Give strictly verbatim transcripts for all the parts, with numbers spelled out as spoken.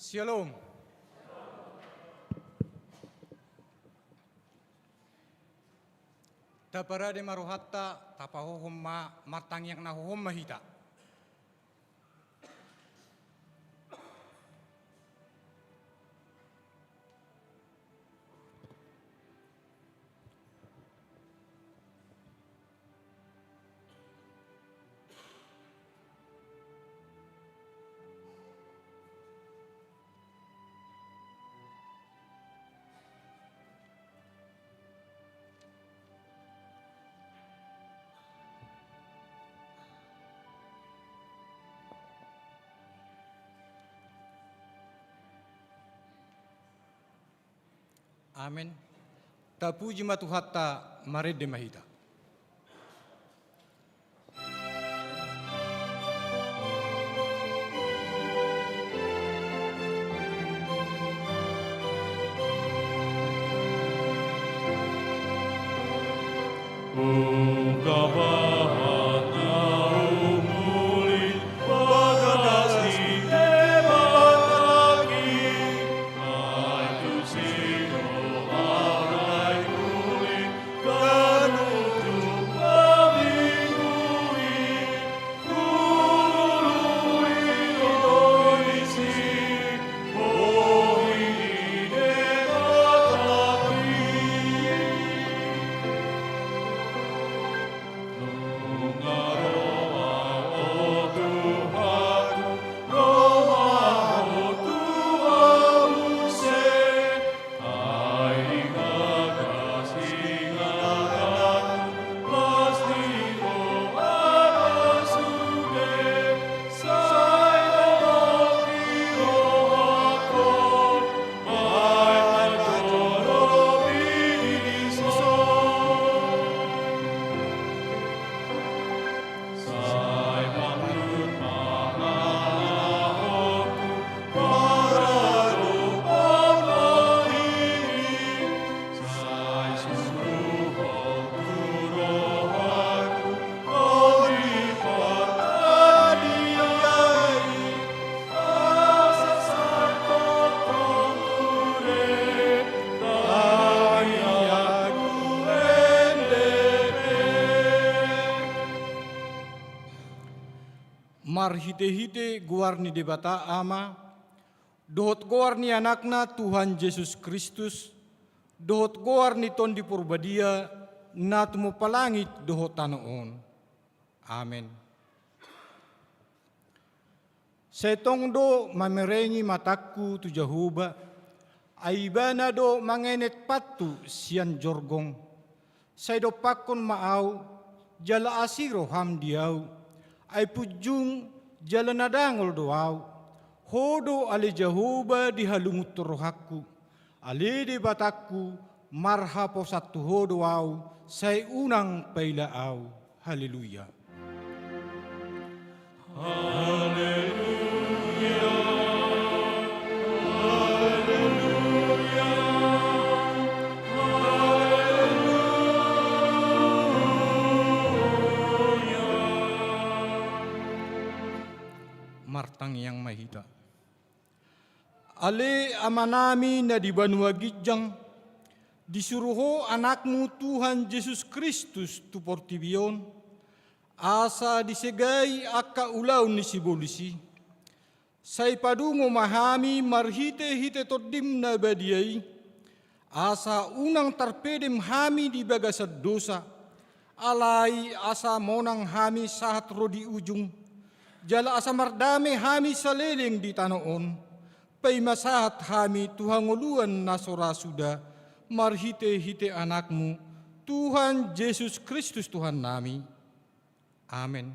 Syalom. Taparade ma rohanta, tapahohom ma, martangiang na hohom ma hita. Amen. Tapuji ma Tuhanta, marende ma hita. Marhitehite goar ni Debata Ama, dohot goar ni Anakna Tuhan Jesus Kristus, dohot goar ni Tondi Porbadia, na tumompa langit dohot tano on. Amen. Sai tong do mamerengi matangku tu Jahowa, ai Ibana do mangenet pantu sian jorgong. Sai dompakkon ma ahu, jala asi roham di ahu, ai punjung jala na dangol do ahu. Ho do ale Jahowa di halungunhon rohangku, ale Debatangku, marhaposan tu Ho do ahu, sai unang paila ahu. Haleluya. Haleluya. Haleluya. Haleluya. Martangiang ma hita. Ale Amanami na di banua ginjang, disuru Ho Anakmu Tuhan Jesus Kristus tu portibi on, asa disegai angka ulaon ni sibolis i. Sai padungo ma hami marhitehite Tondim na badia i, asa unang tarpedem hami di bagasan dosa, alai asa monang hami sahat ro di ujung, jala asa mardame hami saleleng di tano on, paima sahat hami tu hangoluan na so ra suda, marhitehite Anakmu, Tuhan Jesus Kristus Tuhannami. Amen.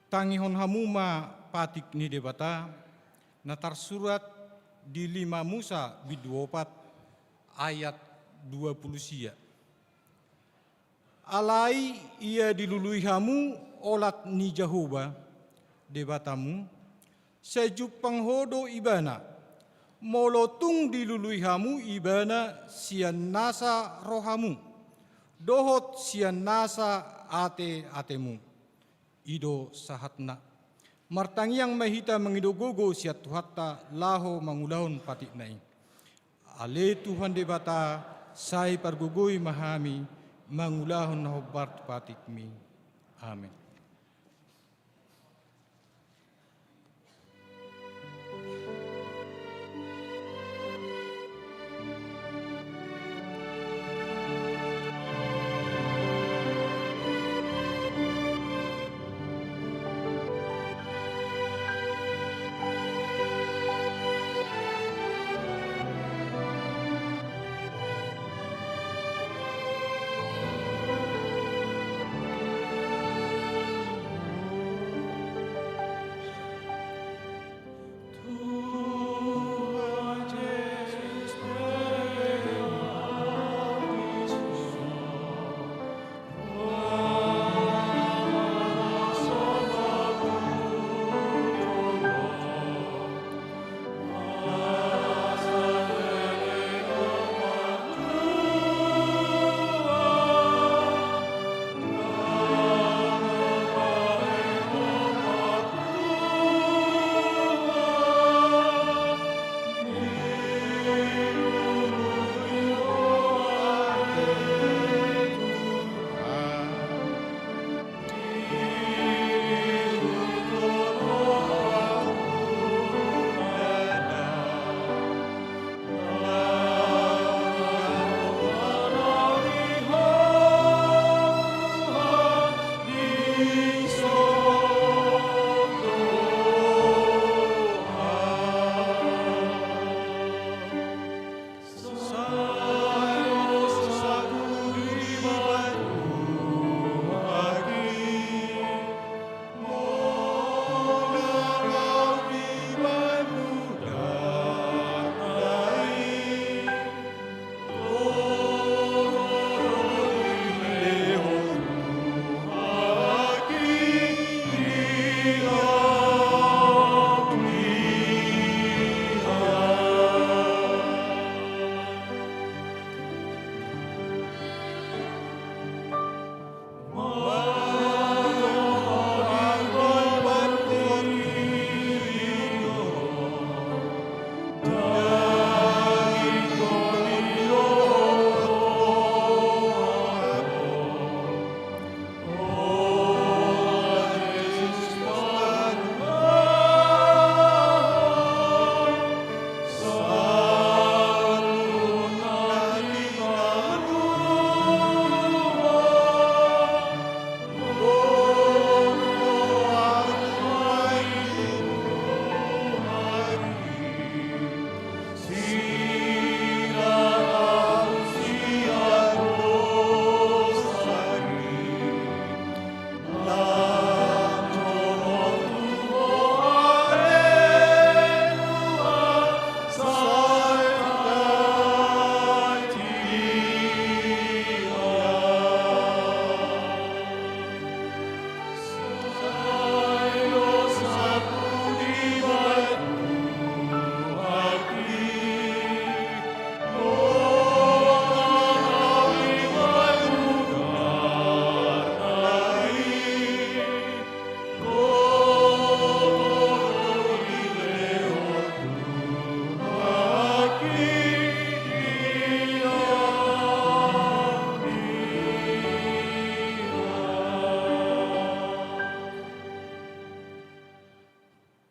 Tangihon hamu ma patik ni Debata, na tarsurat di lima Musa bindu opat ayat dua pulu sia. Alai ia dilului hamu olat ni Jahowa, Debatamu, sai jumpang ho do Ibana, molo tung dilului hamu Ibana sian nasa rohamu, dohot sian nasa ate-atemu. I do sahatna. Martangiang ma hita mangido gogo sian Tuhanta laho mangulahon patikna i. Ale Tuhan Debata, sai pargogoi ma hami mangulahon na hombar tu patikmi. Amen.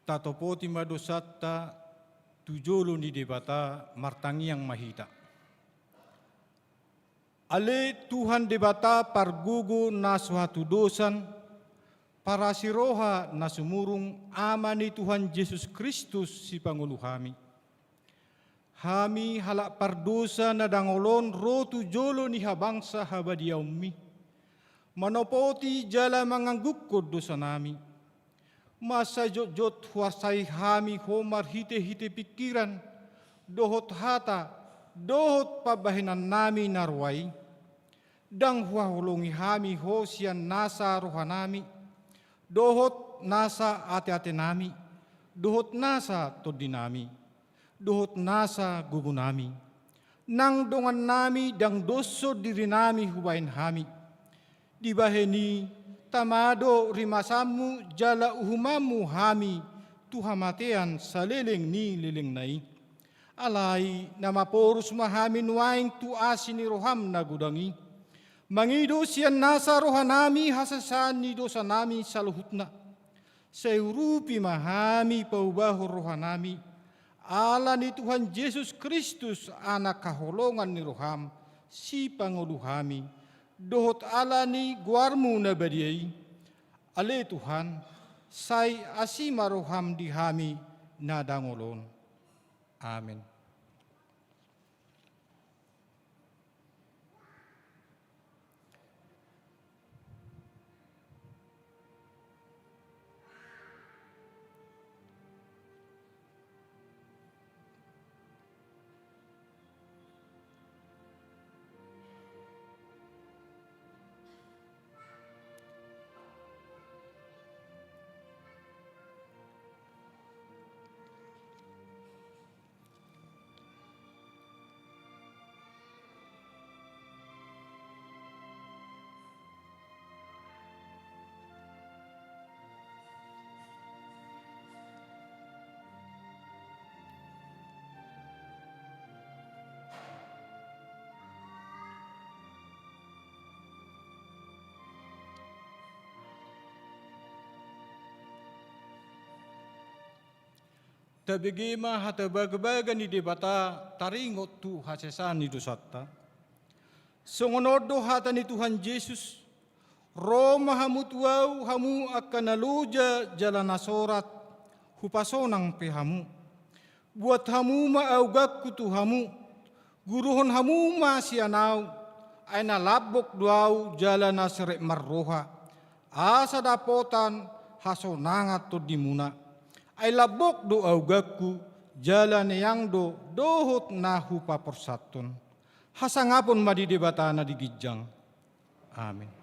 Tatopoti ma dosanta tu jolo ni Debata, martangiang ma hita. Ale Tuhan Debata pargogo na so hatudosan, parasi roha na sumurung, Ama ni Tuhan Jesus Kristus Sipangolu hami. Hami halak pardosa na dangol on ro tu jolo ni habangsa habadiaonmi, manopoti jala manganggungkon dosanami. Mansai jotjot huasai hami Ho marhitehite pingkiran, dohot hata, dohot pambahenannami na roa i. Ndang huhaholongi hami Ho sian nasa rohanami, dohot nasa ateatenami, dohot nasa tondinami, dohot nasa gogonami. Nang dongannami ndang doshon dirinami hubahen hami. Dibahen i, tama do rimasanmu jala uhumanmu hami tu hamatean saleleng ni lelengna i. Alai na maporus ma hami nuaeng tu asi ni roham na godang i. Mangido sian nasa rohanami hasesaan ni dosanami saluhutna. Sai urupi ma hami paubahon rohanami, ala ni Tuhan Jesus Kristus, Anak haholongan ni roham, sipangolu hami, dohot ala ni goarmu na badia i. Ale Tuhan, sai asi ma roham di hami na dangol on. Amen. Tabege ma hata bagabaga ni Debata taringot tu hasesaan ni dosanta. Songon on do hata ni Tuhan Jesus: Ro ma hamu tu Ahu, hamu angka na loja jala na sorat, hupasonang pe hamu. Buat hamu ma augangku tu hamu, guruhon hamu ma sian Ahu, ai na lambok do Ahu jala na serep marroha, asa dapotan hasonangan tondimuna. Ai lambok do augangku, jala neang do dohot na hupaporsanhon. Hasangapon ma di Debata na di ginjang. Amen.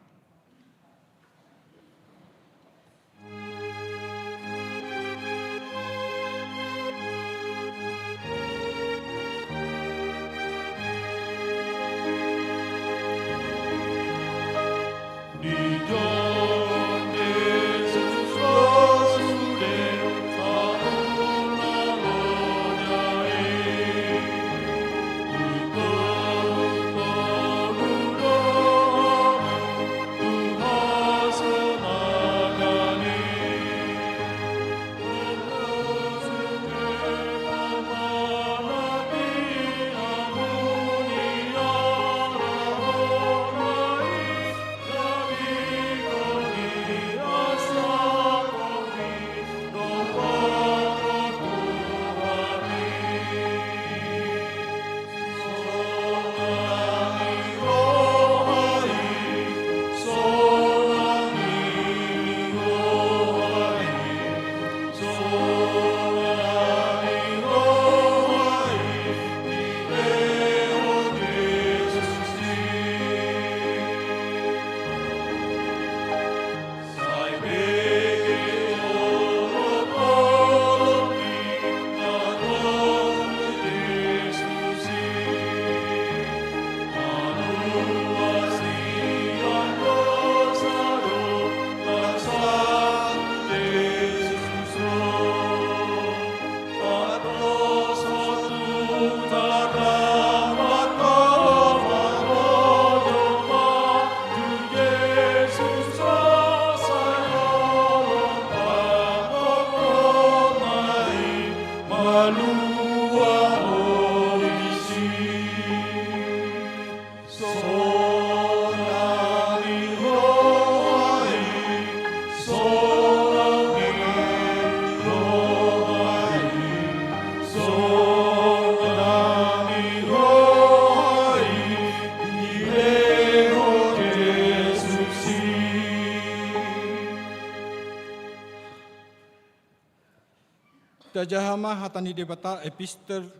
Tajaha ma hata ni Debata, epistel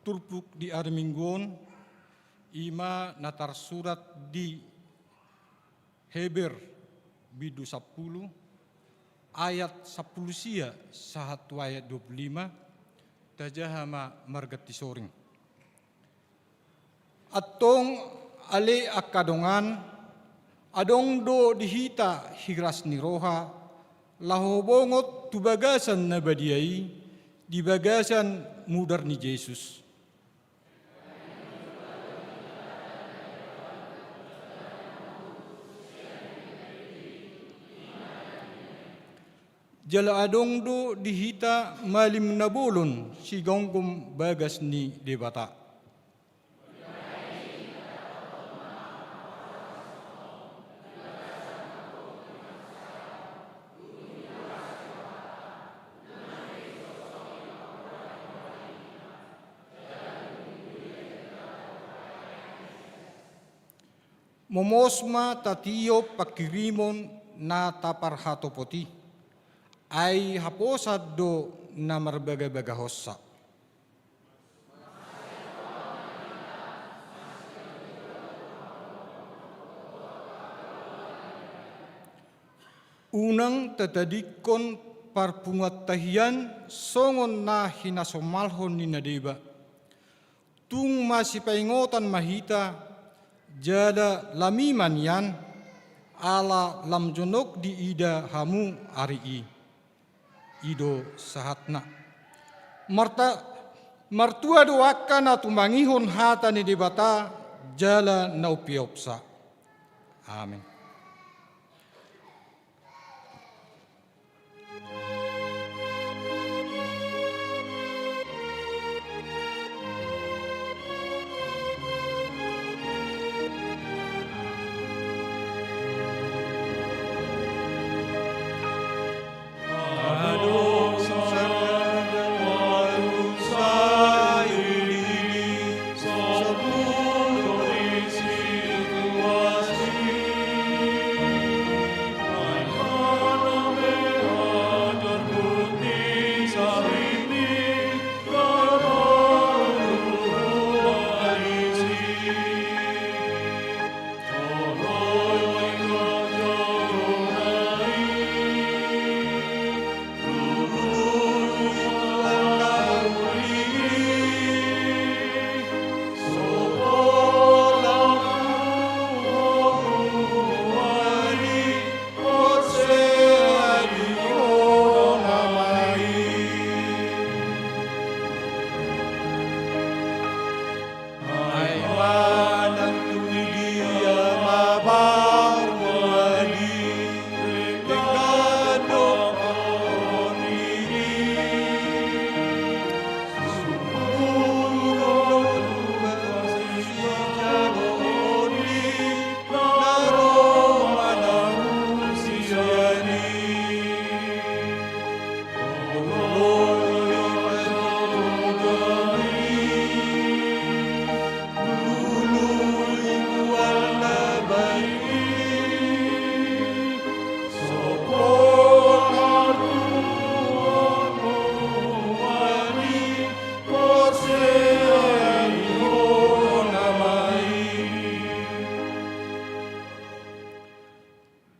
turpuk di ari Minggu on, i ma na tarsurat di Heber bindu sampulu, ayat sampulu sia sahat tu ayat dua pulu lima. Tajaha ma marganti soring. Antong ale angka dongan, adong do di hita hiras ni roha, laho bongot tu bagasan na badia i, di bagasan mudar ni Jesus. Jala adong do di hita malim na bolon sigomgom bagas ni Debata. Momos ma tatiop pangkirimon na taparhatopot i, ai haposan do na marbagabagahonsa. Unang tatadingkon parpunguanta hian songon na hinasomalhon ni na deba. Tung masipaingotan ma hita, jala lami ma nian, ala lam jonok diida hamu ari i. I do sahatna. Marta-, martua do angka na tumangihon hata ni Debata jala na umpeopsa. Amen.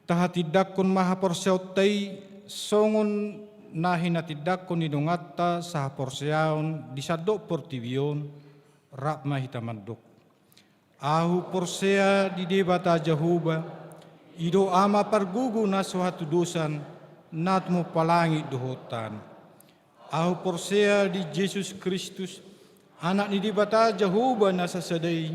Tahatindangkon ma haporseaonta i songon na hinatindangkon ni donganta sahaporseaon di sandok portibi on, rap ma hita mandok. Ahu porsea di Debata Jahowa, i do Ama pargogo na so hatudosan, na tumompa langit dohot tano. Ahu porsea di Jesus Kristus, Anak ni Debata Jahowa na sasada i,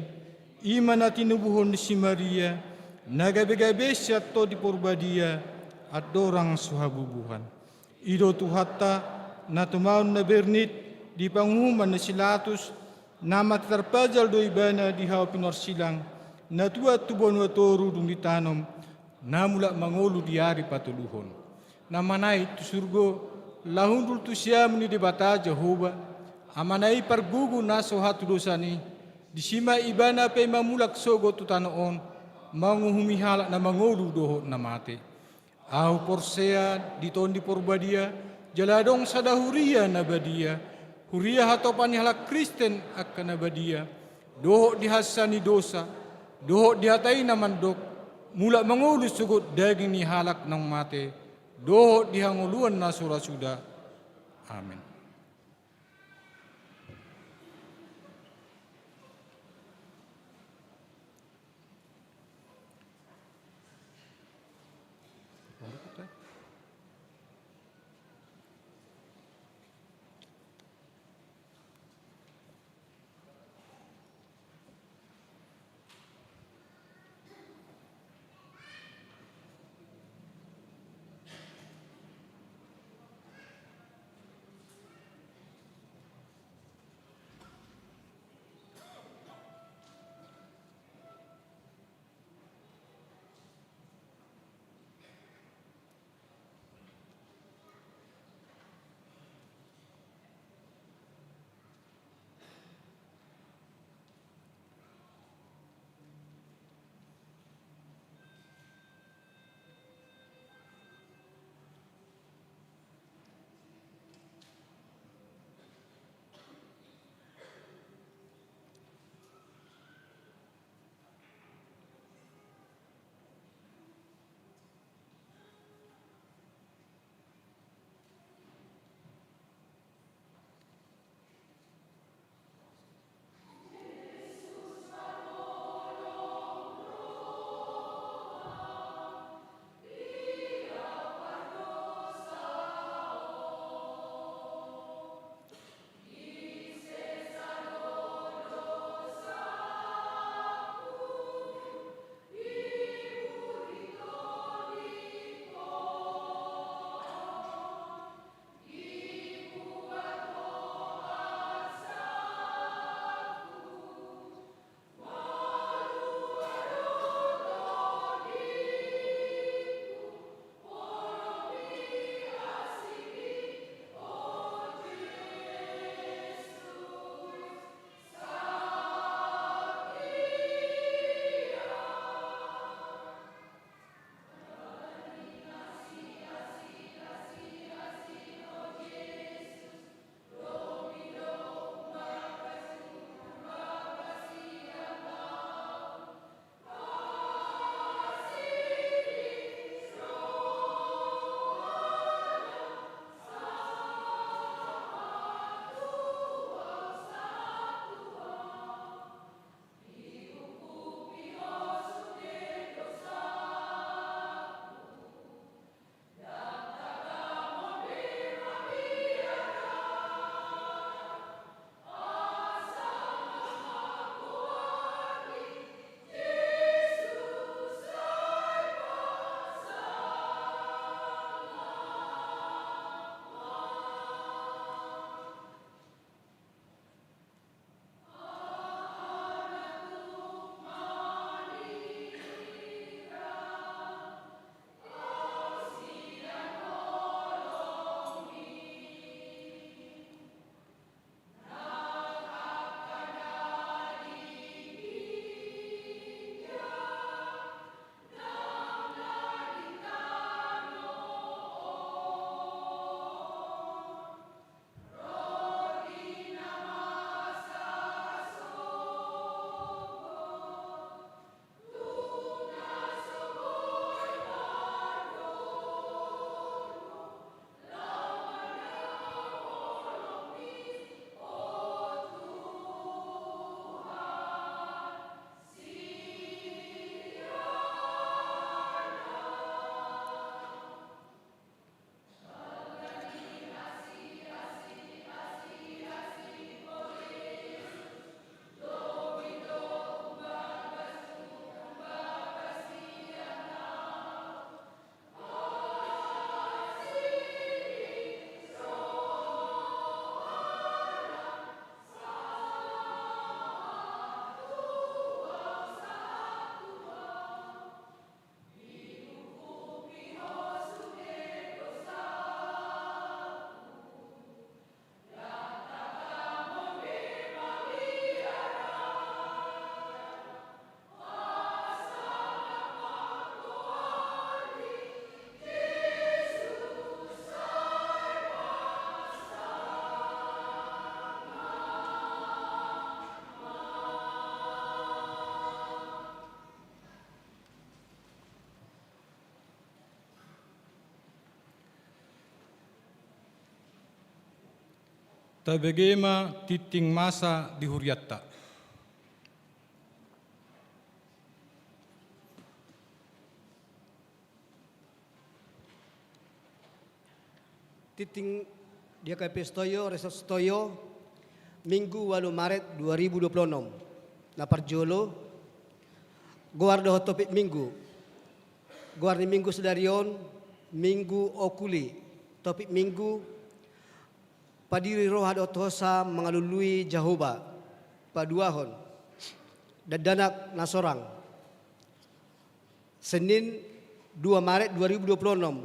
i ma na tinubuhon ni si Maria, na gabegabe sian Tondi Porbadia, andorang so habubuhan. I do Tuhanta, na tumaon na bernit di panguhuman ni si Latus, na mate tarpajal do ibana di hau pinorsilang, na tuat tu banua toru dung ditanom, na mulak mangolu di ari patoluhon. Na manaek tu surgo, laho hundul tu siamun ni Debata Jahowa, Amana i pargogo na so hatudosan i, disi ma ibana pe mamulak sogot tu tano on, manguhumi halak na mangolu dohot na mate. Ahu porsea di Tondi Porbadia, Jala adong sada huria na badia, huria hatopan ni halak Kristen angka na badia, dohot di hansa ni dosa, dohot di hata i na mandok, mulak mangolu sogot daging ni halak naung mate, dohot di hangoluan na so ra suda. Amen. Tabege ma tingting masa di hurianta. Tingting di H K B P Sitoyo, Resort Sitoyo, Minggu ualu Maret dua ribu dua puluh enam. Na parjolo, goar dohot topik Minggu. Goar ni Minggu sadari on, Minggu Oculi. Topik Minggu, padiri roha dohot hosa mangalului Jahowa. Paduahon, dakdanak na sorang. Senin, dua Maret dua ribu dua puluh enam.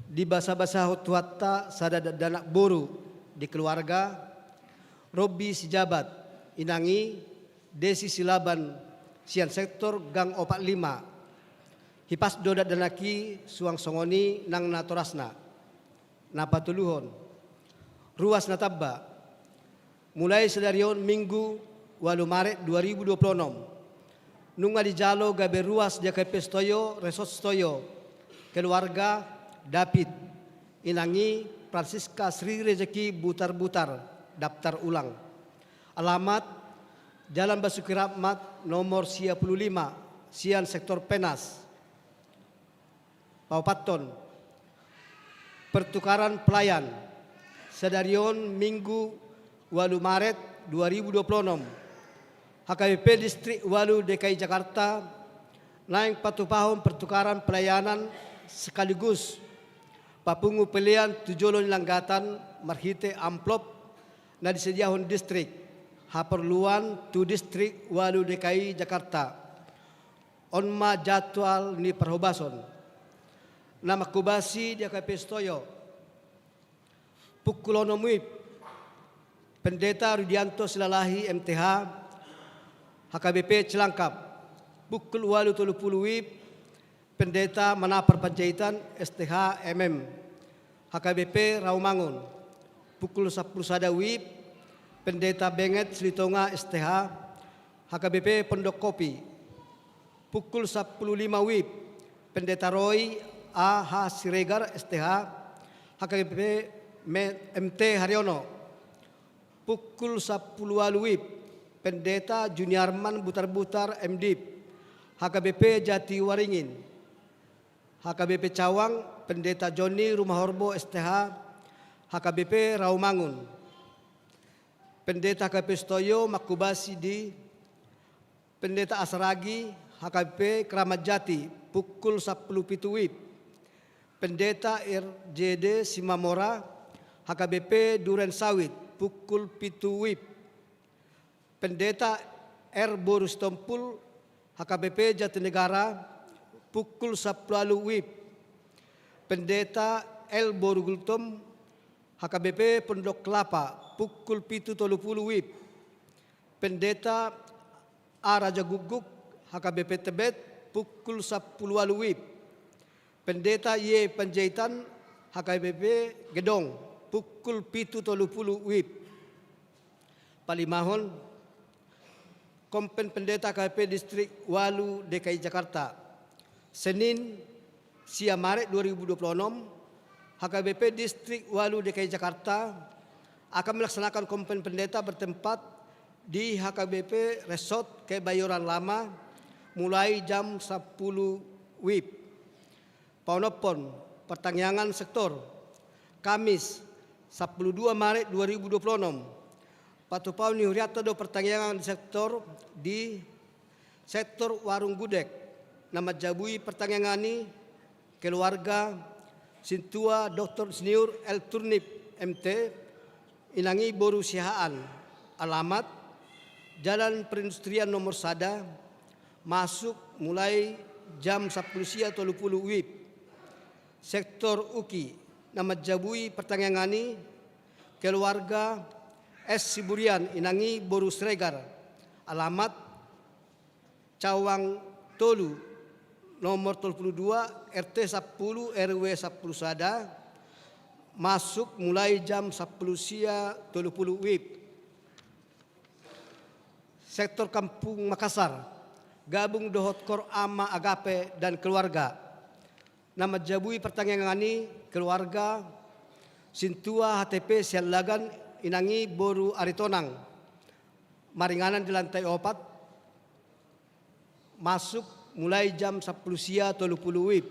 Dibasabasahon Tuhanta sada dakdanak boru di keluarga, Robby Sijabat, inang i Desi Silaban, sian sektor Gang Opat Lima. Hipas do dakdanak i, suang songon i nang natorasna. Na patoluhon, ruas na tamba. Mulai sadari on Minggu ualu Maret dua ribu dua puluh enam, nunga dijalo gabe ruas di H K B P Sitoyo, Resort Sitoyo, keluarga David, inang i Francisca Sri Rezeki Butarbutar, daftar ulang. Alamat, Jalan Basuki Rahmat nomor sia pulu lima, sian sektor Penas. Paopathon, pertukaran pelayan. Sadari on Minggu ualu Maret dua ribu dua puluh enam, H K B P Distrik Ualu D K I Jakarta naeng patupahon pertukaran pelayanan sekaligus papungu pelean tu jolo ni langgatan marhite amplop na disediahon distrik haporluan tu Distrik Ualu D K I Jakarta. On ma jadwal ni parhobason. Na mangkobasi di H K B P Sitoyo. Pukul onom wib, Pendeta Rudianto Silalahi M T H, H K B P Cilangkap. Pukul ualu tolu pulu wib, Pendeta Manapar Panjaitan S T H M M, H K B P Rawamangun. Pukul sampulu sada wib, Pendeta Benget Silitonga S T H, H K B P Pondok Kopi. Pukul sampulu lima wib, Pendeta Roy A H Siregar S T H, H K B P Me-, M T Haryono. Pukul sampulu ualu wib, Pendeta Juniarman Butarbutar M Div, H K B P Jatiwaringin. H K B P Cawang, Pendeta Joni Rumahorbo S T H, H K B P Rawamangun. Pendeta H K B P Sitoyo mangkobasi di Pendeta Asaragi, H K B P Kramat Jati, pukul sampulu pitu wib. Pendeta R J D Simamora, H K B P Duren Sawit, pukul pitu wib. Pendeta R Boru Sitompul, H K B P Jatinegara, pukul sampulu ualu wib. Pendeta L Boru Gultom, H K B P Pondok Kelapa, pukul pitu tolu pulu wib. Pendeta A Raja Guguk, H K B P Tebet, pukul sampulu ualu wib. Pendeta Y Panjaitan, H K B P Gedong, pukul pitu tolu pulu wib. Palimahon, Kompen Pendeta H K B P Distrik Ualu D K I Jakarta. Senin, sia Maret dua ribu dua puluh enam, H K B P Distrik Ualu D K I Jakarta akan melaksanakan Kompen Pendeta bertempat di H K B P Resort Kebayoran Lama mulai jam sampulu wib. Paonomhon, pertangiangan sektor. Kamis, sampulu dua Maret dua ribu dua puluh enam. Patupahon ni hurianta do pertangiangan di sektor, di sektor Warung Gudeg. Na manjabui pertangiangan i keluarga sintua Doktor Insinyur L Turnip M T, inang i boru Siahaan. Alamat, Jalan Perindustrian nomor sada, masuk mulai jam sampulu sia tolu pulu wib. Sektor Uki. Na manjabui pertangiangan i keluarga S Siburian, inang i boru Siregar. Alamat, Cawang tolu, nomor tolu pulu dua, R T sampulu, R W sampulu sada, masuk mulai jam sampulu sia tolu pulu wib. Sektor Kampung Makassar, gabung dohot Kor Ama Agape dan keluarga. Na manjabui pertangiangan i keluarga sintua H T P Siallagan, Inang i boru Aritonang, maringanan di lantai opat, masuk mulai jam sampulu sia tolu pulu WIB.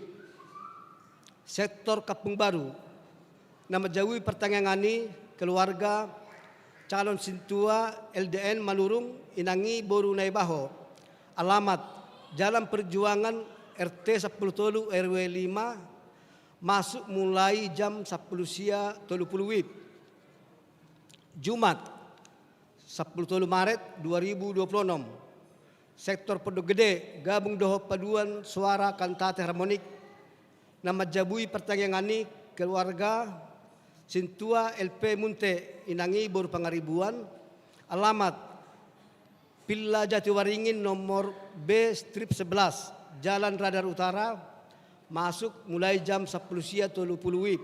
Sektor Kampung Baru, na manjabui partangiangan i keluarga calon sintua L D N Manurung, inang i boru Naibaho, alamat Jalan Perjuangan, R T sampulu tolu, R W lima, masuk mulai jam sampulu sia tolu pulu WIB. Jumat, sampulu tolu Maret dua ribu dua pulu onom, sektor Pondok Gede gabung dohot paduan suara kantate harmonik, na manjabui partangiangan i keluarga sintua L P Munte, inang i boru Pangaribuan, alamat Villa Jatiwaringin nomor B strip sebelas, Jalan Radar Utara, masuk mulai jam sampulu sia tolu pulu WIB.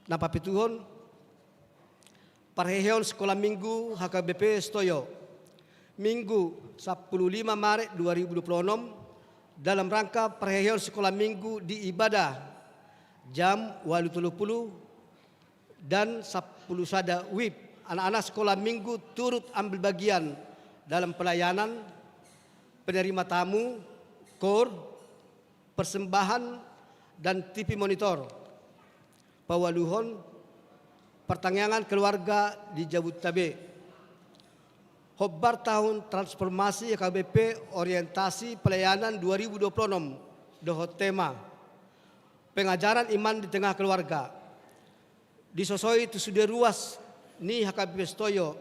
Na papituhon, parheheon sikola minggu H K B P Setoyo, Minggu sampulu lima Maret dua ribu dua pulu onom, dalam rangka parheheon sikola minggu di Ibadah, jam ualu tolu pulu dan sampulu sada WIB, anak-anak sikola minggu turut ambil bagian dalam pelayanan, penerima tamu, koor, persembahan, dan T V monitor. Paualuhon, partangiangan keluarga di Jabodetabek. Hombar tahun transformasi H K B P orientasi pelayanan dua ribu dua pulu onom dohot tema pengajaran iman di tengah keluarga. Disosoi tu sude ruas ni H K B P Setoyo,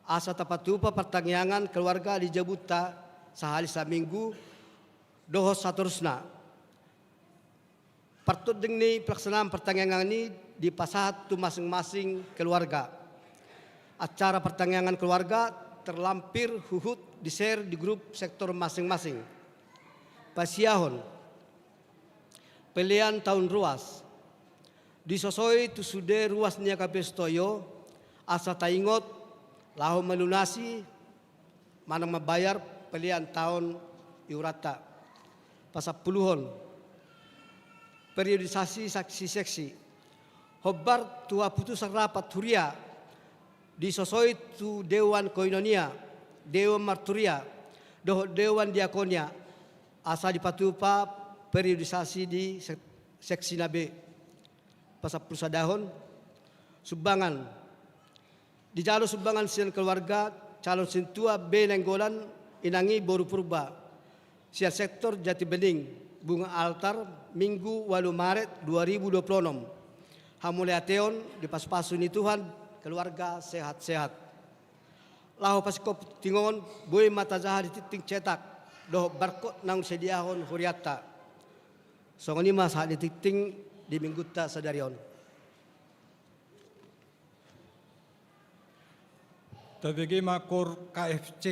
asa tapatupa partangiangan keluarga di jabuta sahali saminggu dohot saterusna. Partunding ni pelaksanaan partangiangan i dipasahat tu masing-masing keluarga. Acara partangiangan keluarga terlampir huhut di-share di grup sektor masing-masing. Pasiahon, pelean taon ruas. Disosoi tu sude ruas ni H K B P Setoyo, asa taingot laho malunasi manang mambayar pelean taon iuranta. Pasampuluhon, periodisasi seksi-seksi. Hombar tu haputusan rapat huria, disosoi tu dewan koinonia, dewan marturia, dohot dewan diakonia, asa dipatupa periodisasi di sek-, seksina be. Pasampulusadahon, sumbangan. Dijalo sumbangan sian keluarga calon sintua B Nainggolan, inang i boru Purba, sian sektor Jatibening, bunga altar, Minggu ualu Maret dua ribu dua pulu onom. Hamauliateon, dipasu-pasu ni Tuhan, keluarga sehat-sehat. Laho pasingkop tingki on, boi ma tajaha di tingting cetak dohot barkot naung disediahon hurianta. Songon i ma sahat ni tingting di minggunta sadari on. Tabege ma koor K F C.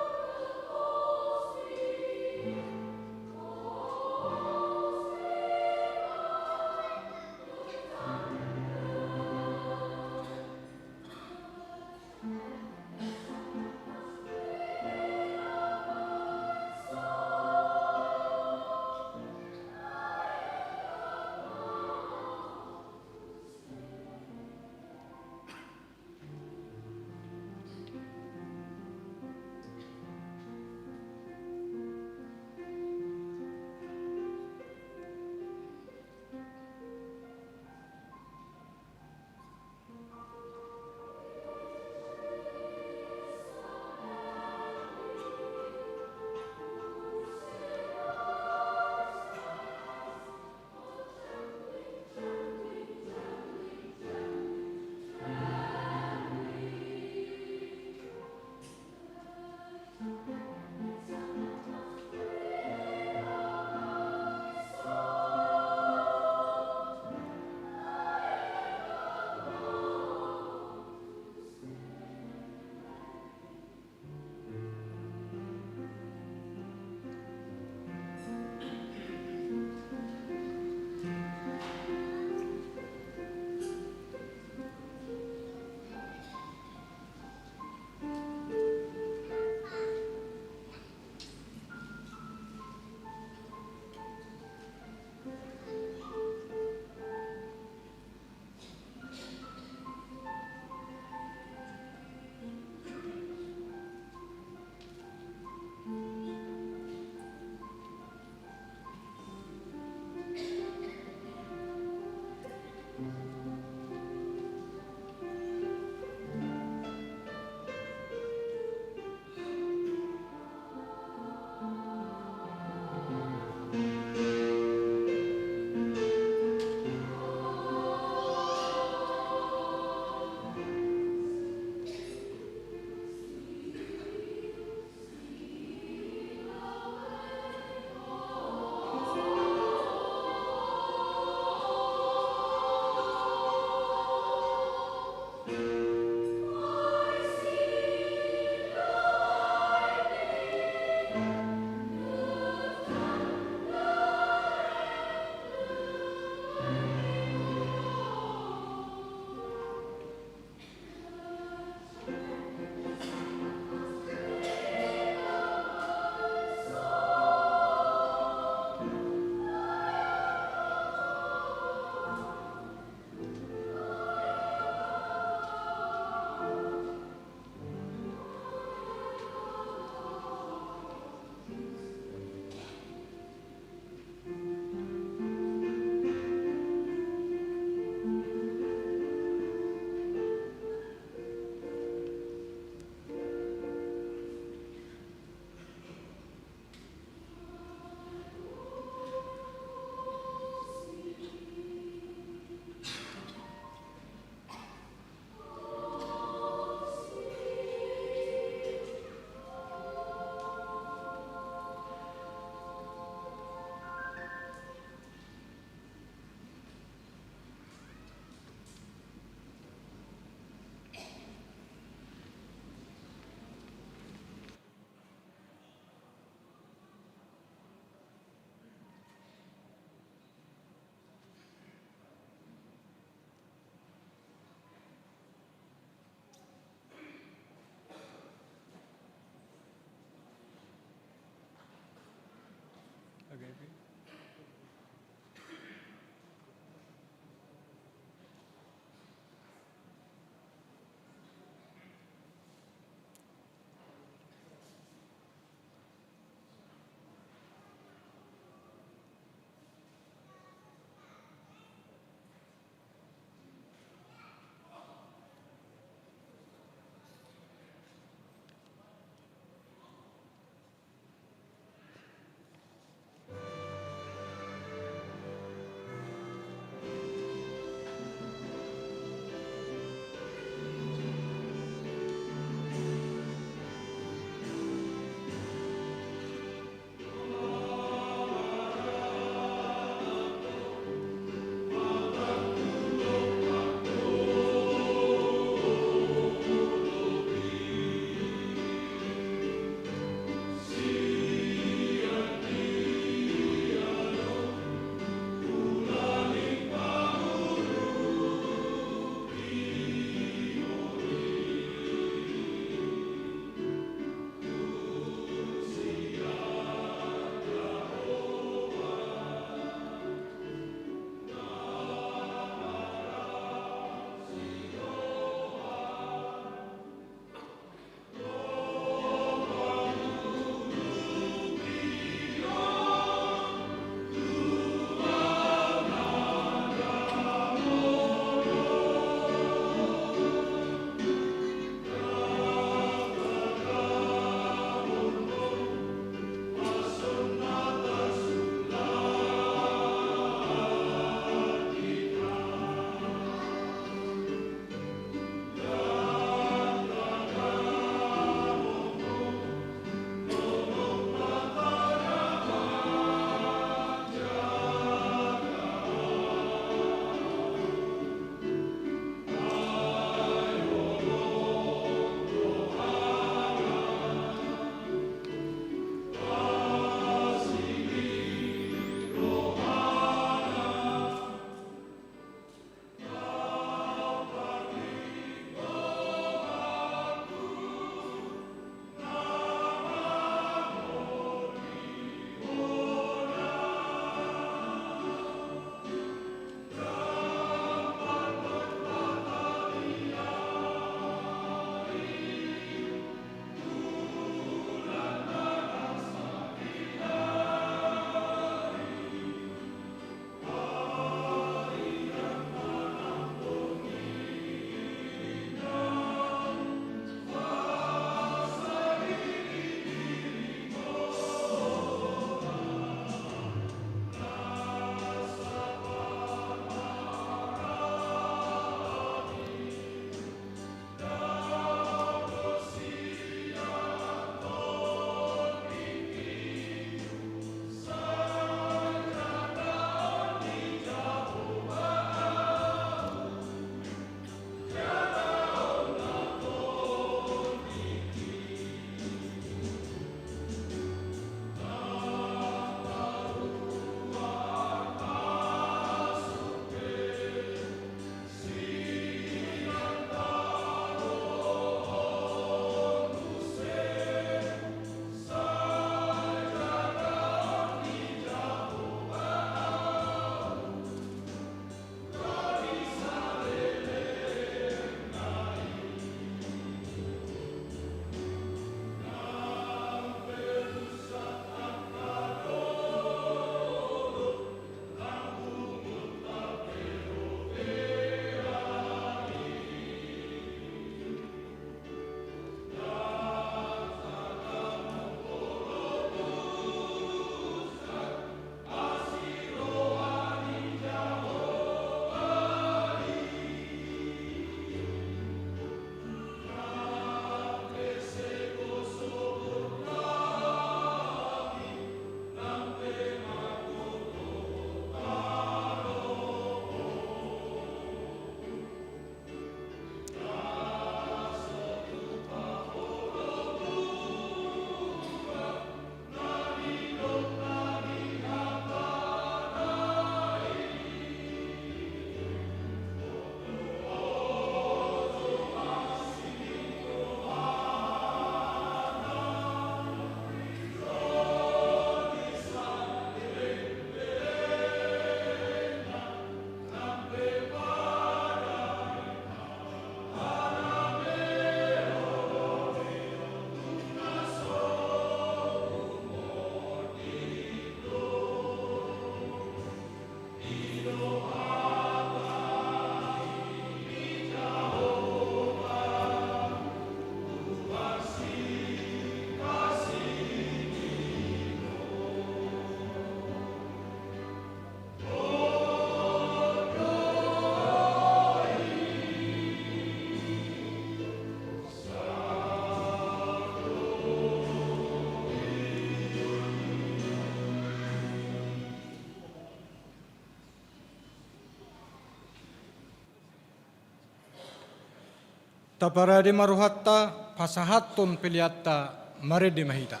Saparade ma rohanta, pasahathon peleanta, marende ma hita.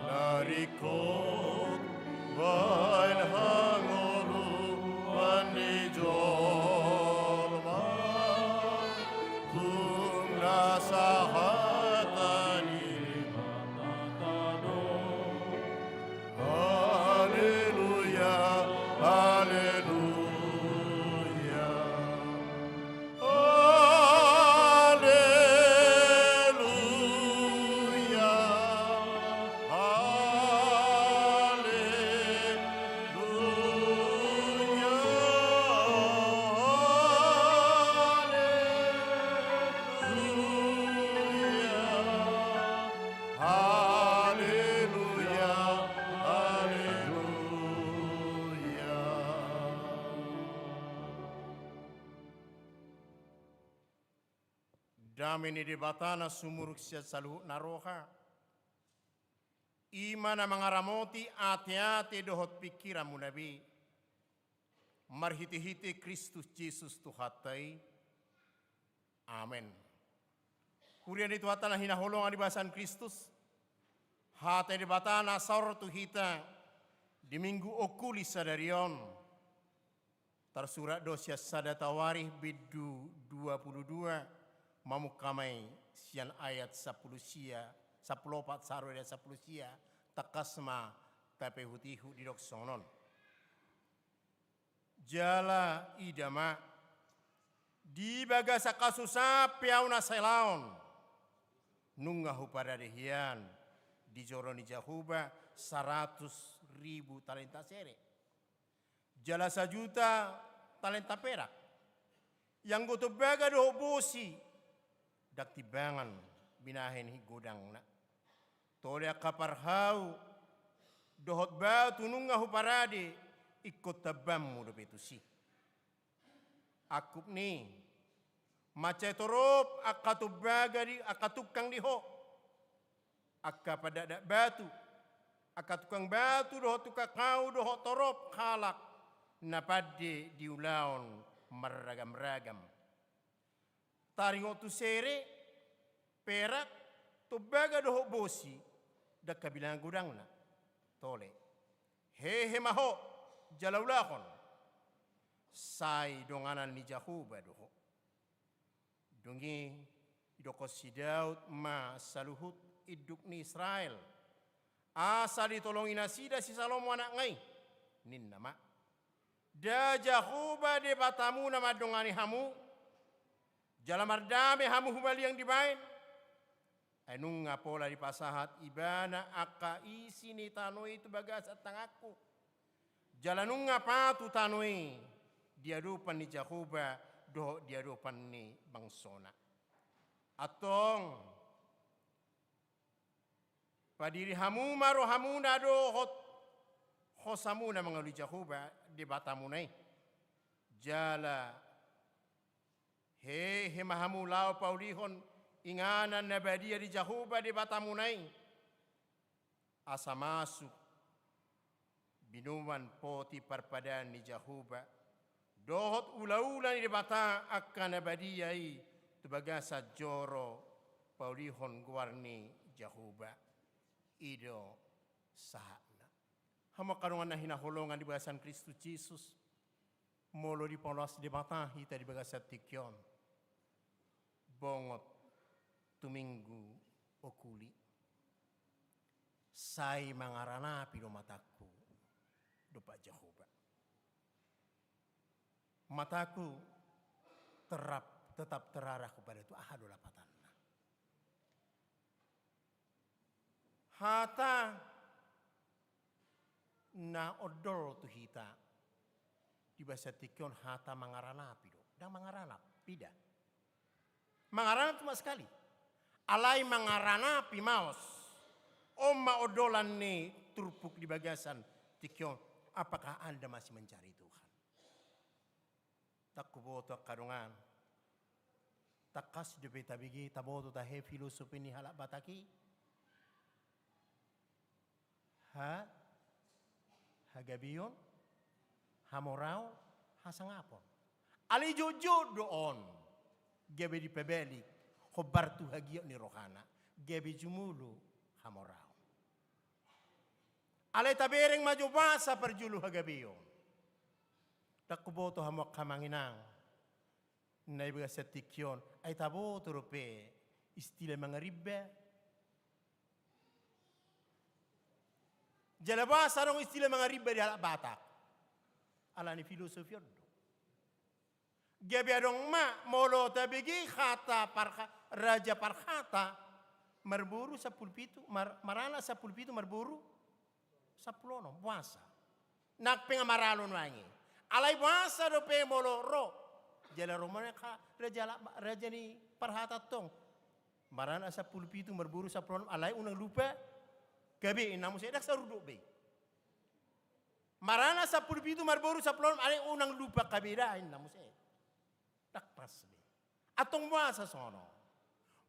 Na ringkot bahen hangoluan ni jolma, tung na sahata ni Debata do. Haleluya, haleluya. Haleluya, haleluya, haleluya, haleluya, haleluya. Dame ni Debata na sumurung sian saluhut na roha, i ma na mangaramoti ateate dohot pingkiranmuna be, marhitehite Kristus Jesus Tuhanta i. Amen. Huria ni Tuhanta na hinaholongan di bagasan Kristus, hata ni Debata na saor tu hita di Minggu Okuli sadari on, tarsurat do sian Sada Tawarikh bindu dua pulu dua, mamungka ma i sian ayat sampulu sia, sampulu opat sahat tu ayat sampulu sia, Tangkas ma tapaihutihut didok songon on. Jala ida ma, di bagasan hasusaan pe ahu na salaon, nunga huparade hian di joro ni Jahowa saratus ribu talenta sere, jala sajuta talenta perak. Ianggo tombaga dohot bosi, ndang timbangan binahen godangna. Tole angka parhau dohot batu nunga huparade, ingkon tambanmu dope tusi. Angkup ni, mansai torop angka tombaga di, angka tungkang di ho, angka pandakdak batu, angka tukang batu dohot tukang hau dohot torop halak na pande di ulaon marragamragam. Taringot tu sere, perak, tombaga dohot bosi, ndang habilangan godangna. Tole, hehe ma ho jala ulahon, sai donganan ni Jahowa do ho. Dung i didokkon si Daud ma saluhut induk ni Israel, asa ditolongi nasida si Salomo anakna i, ninna ma: Nda Jahowa Debatamuna mandongani hamu, jala mardame hamu humaliang dibaen? Ai nunga pola dipasahat Ibana angka isi ni tano i tu bagasan tanganku, jala nunga patu tano i di adopan ni Jahowa dohot di adopan ni bangsona. Antong, padiri hamu ma rohamuna dohot hosamuna mangalo Jahowa Debatamuna i, jala hehe ma hamu laho paulihon inganan na badia di Jahowa Debatamuna i, asa masuk binoan poti parpadaan ni Jahowa dohot ulaula ni Debata angka na badia i tu bagasan joro paulihon goar ni Jahowa. I do sahatna. Hamu angka dongan na hinaholongan di bagasan Kristus Jesus, molo dipaolas Debata hita di bagasan tingki on, bongot tu minggu okuli, sai mangaranapi do matangku dompak Jahowa. Matangku terap, tetap terarah kepada Tuhan. Aha do lapatanna? Hata na ondol tu hita di bagasan tingki on hata mangaranapi do. Ndang mangaranap, pida. Mangaranap cuma sekali. Alai mangaranapi maos. On ma ondolan ni turpuk di bagasan tingki on. Apakah Anda masih mencari Tuhan? Ndang huboto angka dongan. Tangkas dope tabege, taboto tahe filosofi ni halak Batak i? Ha? Hagabeon, hamoraon, hasangapon. Alai jotjot do on gabe dipabalik hombar tu hagiot ni rohana, gabe jumolo hamoraon. Alai tabereng ma jo basa parjolo hagabeon. Ndang huboto hamu angka amang inang na di bagasan tingki on, ai taboto dope istilah mangarimba? Jala boasa adong istilah mangarimba di halak Batak? Alani filosofi on do. Gabe adong ma, molo tabege hata parha-, raja parhata, marboru sampulu pitu, mar-, maranak sampulu pitu, marboru sampulu onom, boasa? Nang pe nga maralo nuaeng i. Alai boasa dope molo ro? Jala ro ma nangkin raja la-, raja ni parhata antong. Maranak sampulu pitu, marboru sampulu onom, alai unang lupa gabe, inna muse, ndang saurdot be. Maranak sampulu pitu, marboru sampulu onom, alai unang lupa gabe da, inna muse. Ndang pas be. Antong boasa songon on?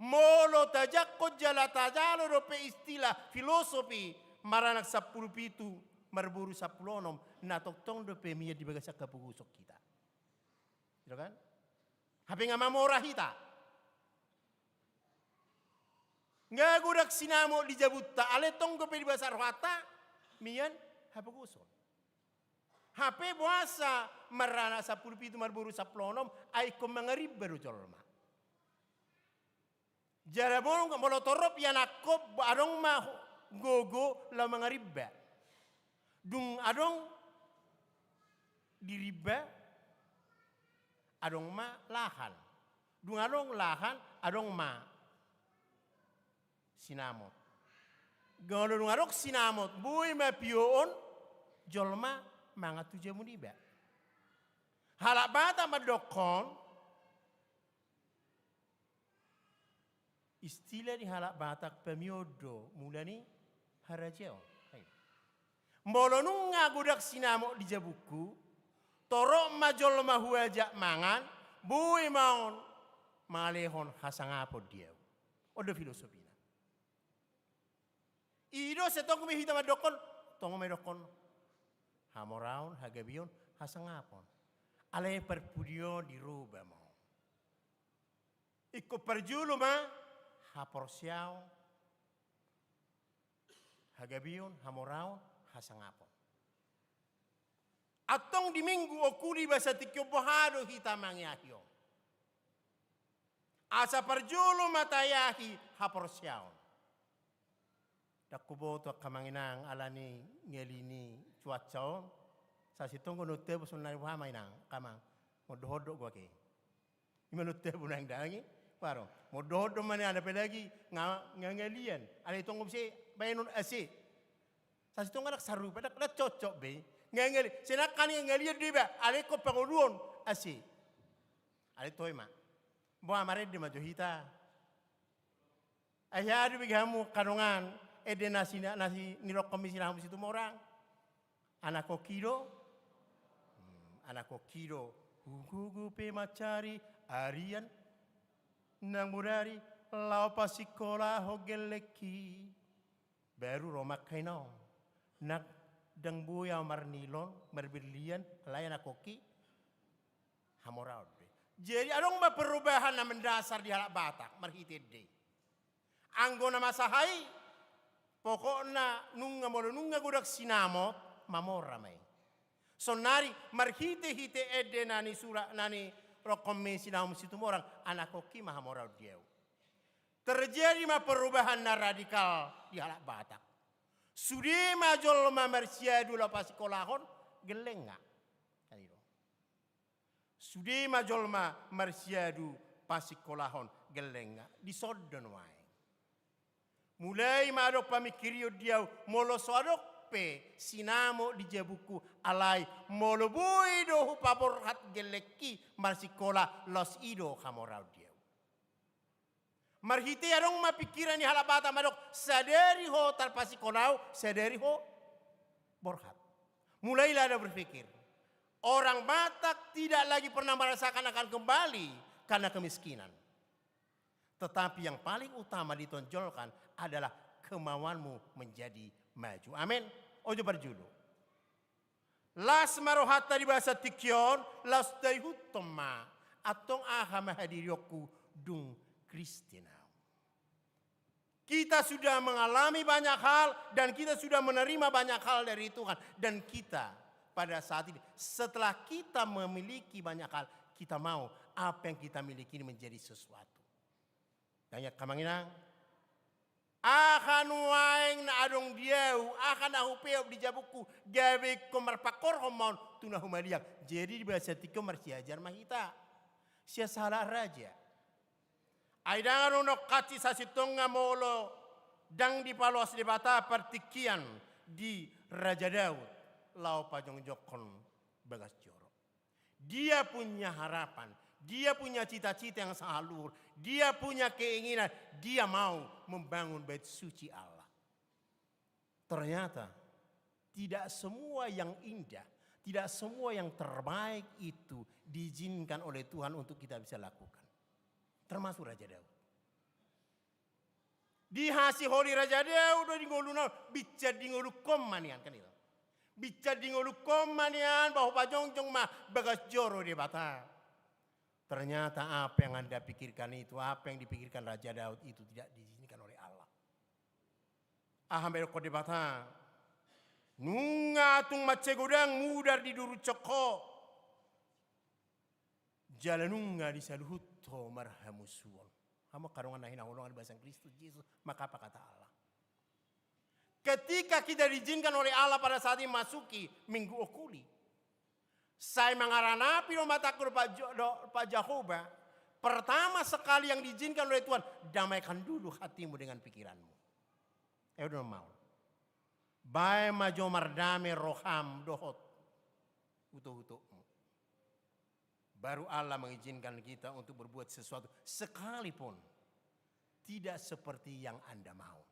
Molo tajangkon jala tajalo dope istilah filosofi, maranak sampulu pitu, marboru sampulu onom, na tongtong dope mian di bagasan hapogoson hita. Gitu kan? Hape nga mamora hita. Nga godang sinamot di jabunta, alai tong dope di bagasan rohanta mian hapogoson. Hape boasa maranak sampulu pitu, marboru sampulu onom, ai ingkon mangarimba do jolma. Jala molo, molo torop ianakhon, adong ma ho-, gogo laho mangarimba. Dung adong di rimba, adong ma lahan. Dung adong lahan, adong ma sinamot. Molo dung adong sinamot, boi ma pioon jolma mangan tu jabu niba. Halak Batak mandokkon, istilah ni halak Batak, pamioon do mula ni harajaon. Molo nunga godang sinamot di jabungku, torop ma jolma huajak mangan, boi ma on mangalehon hasangapon di ahu. On do filosofina. I do, sai tong be hita mandokkon, tong ma idokkon hamoraon, hagabeon, hasangapon. Alai parpudi on diroba ma on. Ingkon parjolo ma haporseaon, hagabeon, hamoraon, hasangapon. Antong di minggu oku di basa tingki on boha do hita mangeahi on? Asa parjolo ma taeahi haporseaon. Ndang huboto angka amang inang ala ni ngali ni cuaca on. Sai sintong do na tabo sonari, boha ma inang, angka amang? Mondok-ondok goar i. Ima na tabo nang dang i. Waro. Mondok-ondok ma nian, apalagi nga, nga ngalian. Alai tong muse baenon A C. Sai sintong ndang sarupa, ndang, ndang cocok be. Nga ngali, sai nangkin nga ngalian do iba, alai ingkon pangoluhon A C. Alai toe ma. Boha, marende ma jo hita. Ai aha do bege hamu angka dongan, ende na si, na si, nirongkomi si Nahum Situmorang? Anak oki do. Hmm, anak oki do. Hugogo pe mansari arian nang bodari laho pasingkolahon gellengki. Baru ro ma angka i naung. Ndang boi ahu marnilon, marberlian, alai anak oki hamoraon do i. Jadi adong ma perubahan na mendasar di halak Batak marhite ende i. Anggo na masa aha i, pokokna nunga, molo nunga godang sinamot, mamora ma i. Sonari marhite-hite ende na nisurat, na nirongkomi si Nahum Situmorang, anak oki ma hamoraon di ahu. Terjadi ma perubahan na radikal di halak Batak. Sude ma jolma marsiadu laho pasingkolahon gellengna. Kan i do. Sude ma jolma marsiadu pasingkolahon gellengna. Dison do nuaeng. Mulai ma adong pamingkirion di ahu, molo so adong pe sinamot di jabungku, alai molo boi do hupaborhat gellengki marsingkola, laos i do hamoraon di ahu. Marhite i adong ma pingkiran ni halak Batak mandok, sadari ho tarpasingkola ahu, sadari ho borhat. Mulailah Anda berpikir. Orang Batak tidak lagi pernah merasakan akan kembali karena kemiskinan. Tetapi yang paling utama ditonjolkan adalah kemauanmu menjadi maju. Amin. On jo parjolo. Las ma rohanta di bagasan tingki on, laos taihuthon ma, antong aha ma hadirionku dung Kristen ahu. Kita sudah mengalami banyak hal dan kita sudah menerima banyak hal dari Tuhan. Dan kita pada saat ini, setelah kita memiliki banyak hal, kita mau apa yang kita miliki ini menjadi sesuatu. Ndang i, angka amang inang? Aha nuaeng na adong di ahu, aha na hupeop di jabungku, gabe ingkon marpangkorhon ma on tu na humaliang. Jadi di bagasan tingki on marsiajar ma hita sian sahalak raja. Ai ndang adong nangkin sasintongna molo ndang dipaloas Debata partingkian di Raja Daud laho pajongjongkon bagas joro. Dia punya harapan, dia punya cita-cita yang sangat luhur, dia punya keinginan, dia mau membangun bait suci Allah. Ternyata tidak semua yang indah, tidak semua yang terbaik itu diizinkan oleh Tuhan untuk kita bisa lakukan. Termasuk Raja Daud. Dihasiholi Raja Daud do di ngoluna on, binsan di ngolungkon ma nian, kan itu. Binsan di ngolungkon ma nian, bahu pajongjong ma bagas joro Debata. Ternyata apa yang Anda pikirkan itu, apa yang dipikirkan Raja Daud itu tidak diizinkan oleh Allah. Aha ma didokkon Debata? Nunga tung mansai godang mudar didurutson ho. Jala nunga disaluhut ho marhamusuon. Hamu angka dongan na hinaholongan di bagasan Kristus Jesus, maka apa kata Allah? Ketika kita diizinkan oleh Allah pada saat ini masuki Minggu Okuli, sai mangaranapi do matangku dohot Pak Jo-, dohot Pak Jahowa, pertama sekali yang diizinkan oleh Tuhan, damaikan dulu hatimu dengan pikiranmu. Eo do na maol. Baen ma jo mardame roham dohot hutohutokmu. Baru Allah mengizinkan kita untuk berbuat sesuatu, sekalipun tidak seperti yang Anda mau.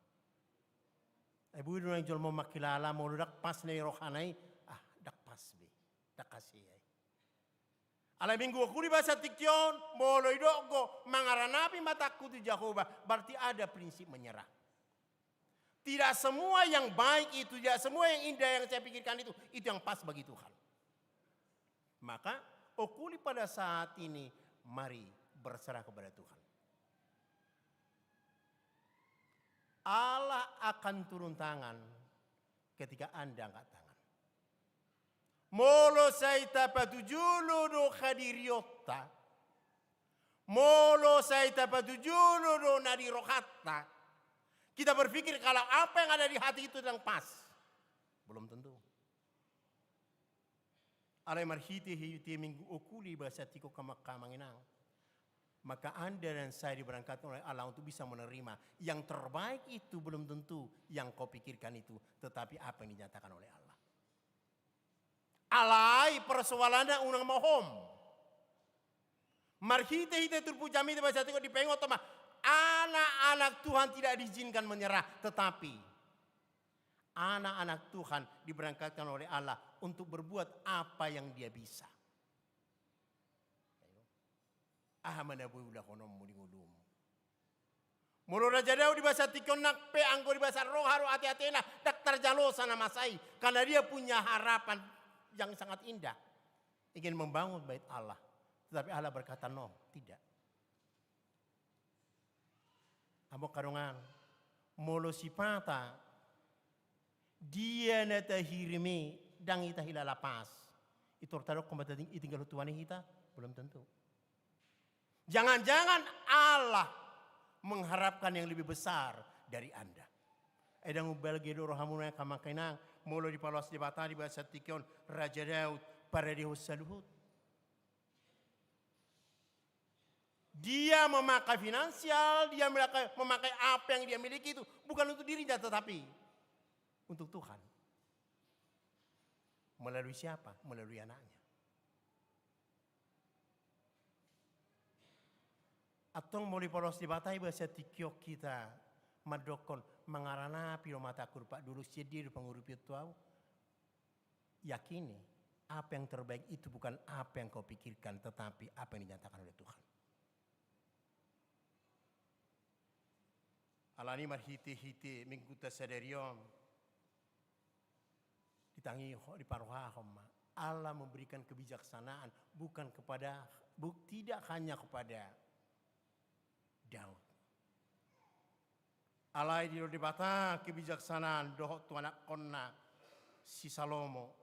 Eh, boi do na jolma mangkilala, molo ndang pas na i rohana i, ah, ndang pas be, ndang hasea i. Alai Minggu Okuli bahasa tingki on, molo didok do mangaranapi matangku tu Jahowa, berarti ada prinsip menyerah. Tidak semua yang baik itu, tidak semua yang indah yang saya pikirkan itu, itu yang pas bagi Tuhan. Maka, Okuli pada saat ini, mari berserah kepada Tuhan. Allah akan turun tangan ketika Anda angkat tangan. Molo sai tapatujolo do hadirionta, molo sai tapatujolo do na di rohanta, kita berpikir kalau apa yang ada di hati itu yang pas. Belum tentu. Alai marhite-hite Minggu Okuli bahasa tingki on, amang inang, maka Anda dan saya diberangkatkan oleh Allah untuk bisa menerima yang terbaik itu belum tentu yang kau pikirkan itu, tetapi apa yang dinyatakan oleh Allah. Alai persoalanna unang ma hom. Marhite-hite turpuk jamita bahasa tingki on dipaingot ma, anak-anak Tuhan tidak diizinkan menyerah, tetapi anak-anak Tuhan diberangkatkan oleh Allah untuk berbuat apa yang dia bisa. Aha ma na boi ulahononmu di ngolum? Molo Raja Daud di bahasa tingki on nang pe anggo di bahasa roha do ate-atena, ndang tarjalo sa na masa i, karena dia punya harapan yang sangat indah. Ingin membangun bait Allah. Tetapi Allah berkata, "No, tidak." Amang hamu dongan, molo sipata dia na tahirim i ndang hita hilala pas, intor tadokhon ma tating-, ditinggalhon Tuhan i hita? Belum tentu. Jangan-jangan Allah mengharapkan yang lebih besar dari Anda. Ai ndang umbalga do rohamuna, amang inang, molo dipaloas Debata di bahasa tingki on Raja Daud paradehon saluhut. Dia memakai finansial, dia memakai, memakai apa yang dia miliki itu bukan untuk dirinya, tetapi untuk Tuhan. Melalui siapa? Melalui anaknya. Antong molo dipaloas Debata i bahasa tingki on hita mandokhon, mangaranapi do matangku dohot Pak Dolok, sian dia do pangurupion tu ahu. Yakini, apa yang terbaik itu bukan apa yang kau pikirkan, tetapi apa yang dinyatakan oleh Tuhan. Alani marhite-hite Mingguta sadari on, ditangihon, diparohahon ma, Allah memberikan kebijaksanaan bukan kepada, bu-, tidak hanya kepada Daud. Alai didok Debata kebijaksanaan dohot tu anakkonna si Salomo.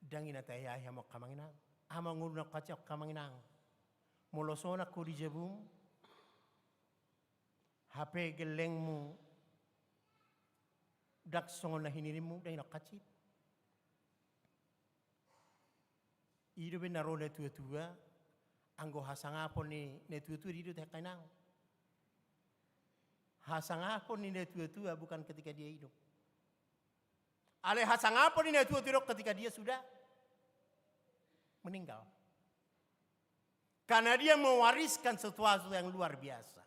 Ndang i na taeae, amang inang. Amang, ulu na hasian, amang inang. Molo sonang ho di jabum, hape gellengmu ndang songon na hinirimmu, ndang i na hasian. I do umbahen na ro natua-tua, anggo hasangapon ni natua-tua, di do, amang inang. Hasangapon ni natua-tua bukan ketika dia hidup. Alai hasangapon ni natua-tua i do ketika dia sudah meninggal. Karena dia mewariskan sesuatu yang luar biasa.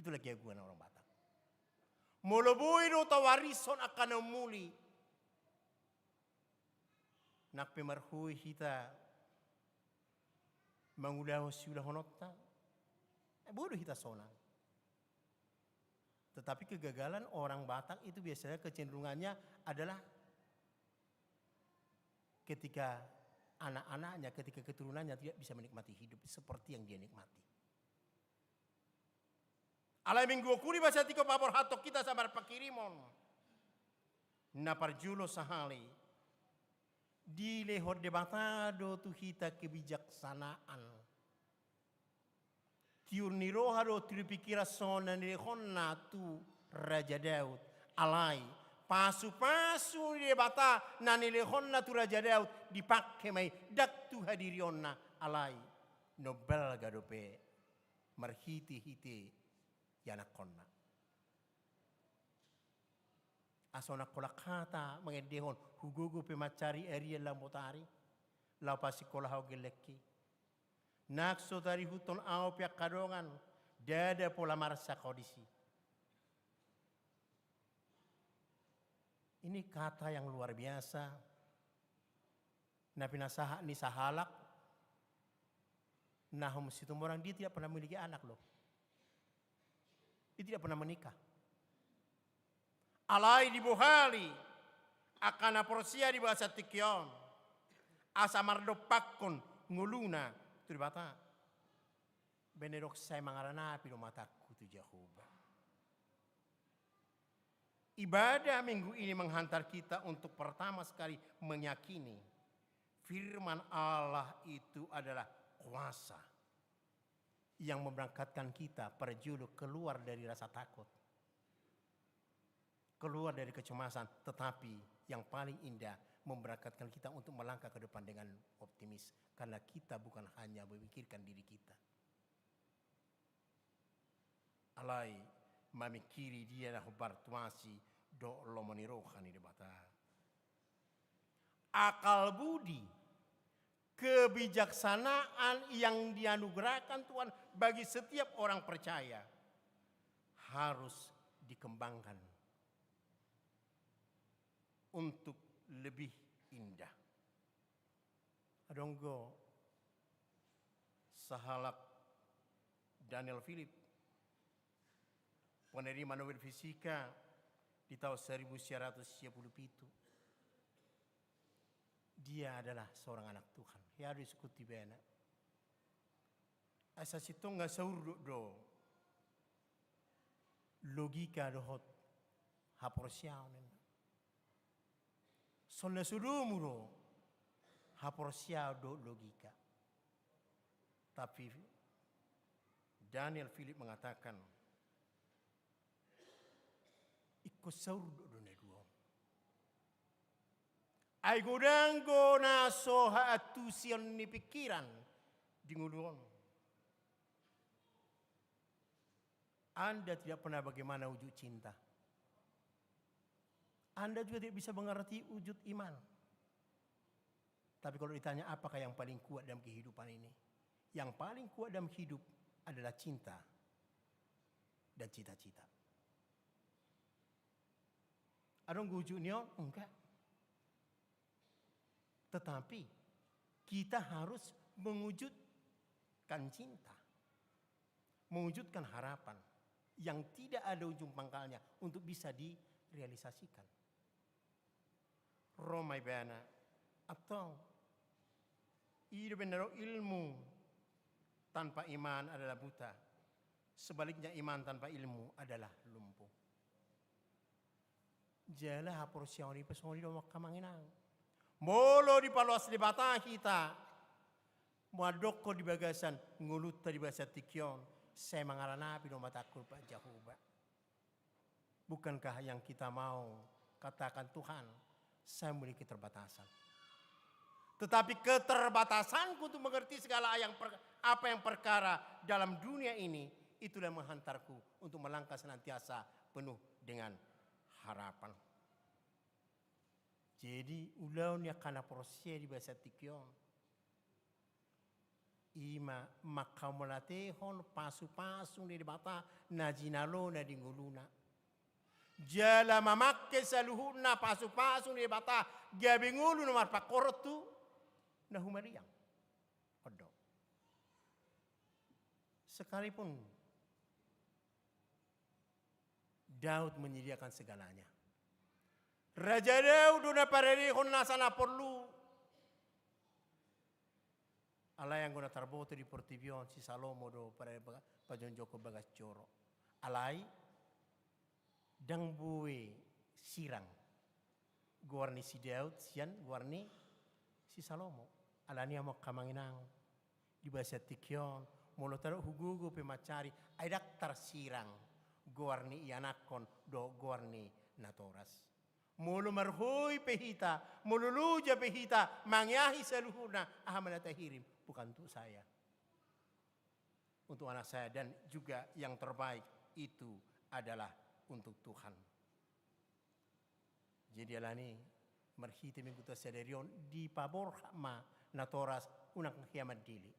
Itulah keagungan orang Batak. Molo boi do tawarishon angka na umuli, nang pe marhue hita mangulahon siulahononta, eh, boi do hita sonang. Tetapi kegagalan orang Batak itu biasanya kecenderungannya adalah ketika anak-anaknya, ketika keturunannya tidak bisa menikmati hidup seperti yang dia nikmati. Alai Minggu Okuli bahasa tingki on paborhathon hita sabar panghirimon na parjolo sahali. Dilehon Debata do tu hita kebijaksanaan. Tiur ni roha dohot tiur ni pingkiran songon na nilehonna tu Raja Daud. Alai, pasupasu ni Debata na nilehonna tu Raja Daud dipangke ma i, ndang tu hadirionna, alai na umbalga dope marhitehite ianakhonna. Asa unang holan hata mangendehon, hugogo pe mansari arian laho botari, laho pasikolahon gellengki. Nang so tarihuthon ahu pe angka dongan, ndada pola marsak ho disi. Ini kata yang luar biasa. Na pinasahat ni sahalak, Nahum Situmorang, dia tidak pernah memiliki anak loh. Dia tidak pernah menikah. Alai dibohali angka na porsea di bagasan tingki on, asa mardompakhon ngoluna tu Debata. Baen didok, sai mangaranapi do matangku tu Jahowa. Ibadah minggu ini menghantar kita untuk pertama sekali meyakini firman Allah itu adalah kuasa yang memberangkatkan kita parjolo keluar dari rasa takut, keluar dari kecemasan, tetapi yang paling indah, memberangkatkan kita untuk melangkah ke depan dengan optimis, karena kita bukan hanya memikirkan diri kita. Alai mamingkiri dia na hombar tu asi dohot lomo ni roha ni Debata. Akal budi, kebijaksanaan yang dianugerahkan Tuhan bagi setiap orang percaya harus dikembangkan untuk lebih indah. Adong do sahalak Daniel Philip, penerima Nobel Fisika di tahun seribu sembilan ratus sembilan puluh tujuh. Dia adalah seorang anak Tuhan. Hea do disungkun ibana. Asa sintong nga saurdot do logika dohot haporseaon, ninna. Songon na so domu do haporseaon dohot logika. Tapi Daniel Philip mengatakan, ingkon saurdot do na dua on. Ai godang do na so haantusion ni pingkiran di ngolu on. Anda tidak pernah bagaimana wujud cinta. Anda juga tidak bisa mengerti wujud iman. Tapi kalau ditanya apakah yang paling kuat dalam kehidupan ini, yang paling kuat dalam hidup adalah cinta dan cita-cita. Adong do wujud ni on? Enggak. Tetapi kita harus mewujudkan cinta, mewujudkan harapan yang tidak ada ujung pangkalnya untuk bisa direalisasikan. Ro ma ibana, antong, i do umbahen na didok, ilmu tanpa iman adalah buta. Sebaliknya, iman tanpa ilmu adalah lumpuh. Jala haporseaon i pe songon i do, amang inang. Molo dipaloas Debata hita, mandokkon di bagasan ngolunta di bagasan tingki on, sai mangaranapi do matangku tu Jahowa. Bukankah yang kita mau katakan, Tuhan, saya memiliki keterbatasan. Tetapi keterbatasanku untuk mengerti segala yang per-, apa yang perkara dalam dunia ini, itulah yang menghantarku untuk melangkah senantiasa penuh dengan harapan. Jadi, ulaon ni angka na porsea di bagasan tingki on, i ma manghamauliatehon pasupasu ni Debata na jinalona di ngoluna. Jala mamangke saluhutna pasupasu ni Debata gabe ngolu na marpangkorhon tu na humaliang. On do. Sekalipun Daud menyediakan segalanya. Raja Daud do na parerehon nasa na porlu. Alai anggo na tarboto di portibi on, si Salomo do pare-, pajongjongkon bagas joro. Alai ndang boi sirang goar ni si Daud sian goar ni si Salomo. Alani i, amang inang, di bagasan tingki on, Molo tadok hugogo pe mansari, ai ndang tarsirang goar ni ianakhon dohot goar ni natoras. Molo marhoi pe hita, molo loja pe hita, mangeahi saluhutna, aha ma na tahirim, bukan untuk saya. Untuk anak saya dan juga yang terbaik itu adalah untuk Tuhan. Jadi alani marhite Mingguta sadari on dipaborhat ma natoras unang hea mandele.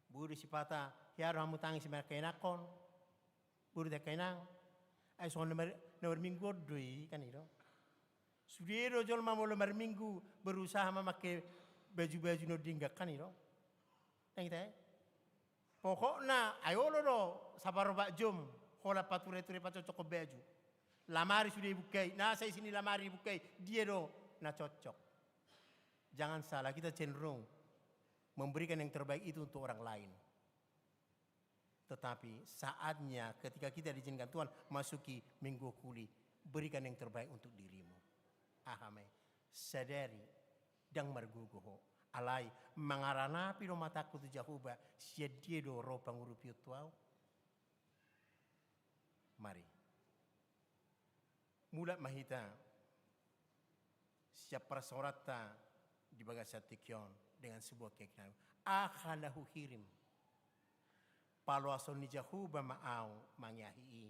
Boi do sipata hea do hamu tangis manangkaningan. Boi do tangkaningan. Ai songon na mar-, na marminggu on do i kan i do. Sude do jolma molo marminggu berusaha mamake baju-baju na denggan kan i do. Ndang ita e. Pokokna ai olo do saparopat jom holan pature-ture pacocokhon baju. Lamari sude dibuka i, nasa isi ni lamari dibuka i, dia do na cocok. Jangan salah, kita cenderung memberikan yang terbaik itu untuk orang lain. Tetapi saatnya ketika kita diizinkan Tuhan masuki Minggu Kuli, berikan yang terbaik untuk dirimu. Aha ma i? Sadari, ndang margogo ho. Alai mangaranapi do matangku tu Jahowa, sian dia do ro pangurupion tu ahu. Mari. Mulak ma hita sian parsaoranta di bagasan tingki on dengan sebuah keyakinan. Aha na huhirim? Paloason ni Jahowa ma ahu mangeahi i.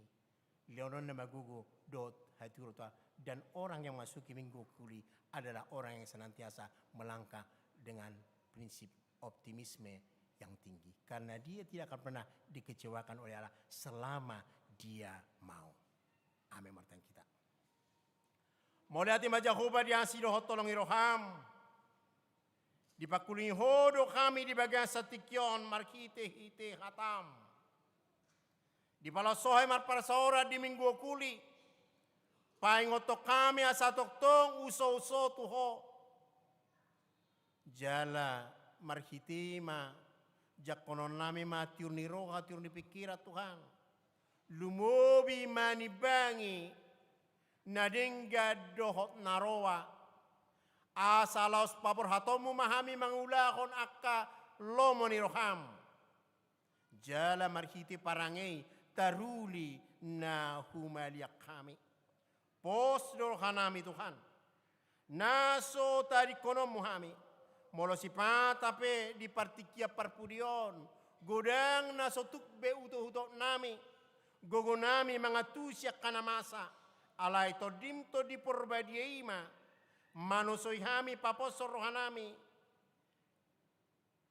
Lehononna ma gogo dohot hatiuron tu ahu. Dan orang yang masuki Minggu Kuli adalah orang yang senantiasa melangkah dengan prinsip optimisme yang tinggi. Karena dia tidak akan pernah dikecewakan oleh Allah selama dia mau. Amin. Martangiang hita. Mauliate ma Jahowa di asi dohot holong ni roham. Dipangkulingi ho do hami di bagasan tingki on marhite-hite hatam. Dipaloas ho hami marparsaoran di Minggu Kuli. Paingothon hami asa tongtong uso-uso tu ho. Jala marhite i ma jangkononnami ma tiur ni roha, tiur ni pingkiran Tuhan. Lumobi ma nimbangi na denggan dohot na roa. Asa laos paborhatonmu ma hami mangulahon angka lomo ni roham. Jala marhite parange i taruli na humaliang hami. Pos do rohanami Tuhan. Na so tadingkononmu hami. Molo sipata pe di partingkian parpudi on. Godang na so tuk be utok-utoknami. Gogonami mangantusi angka na masa. Alai Tondim Tondi Porbadia i ma. Manosoi hami paposhon rohanami.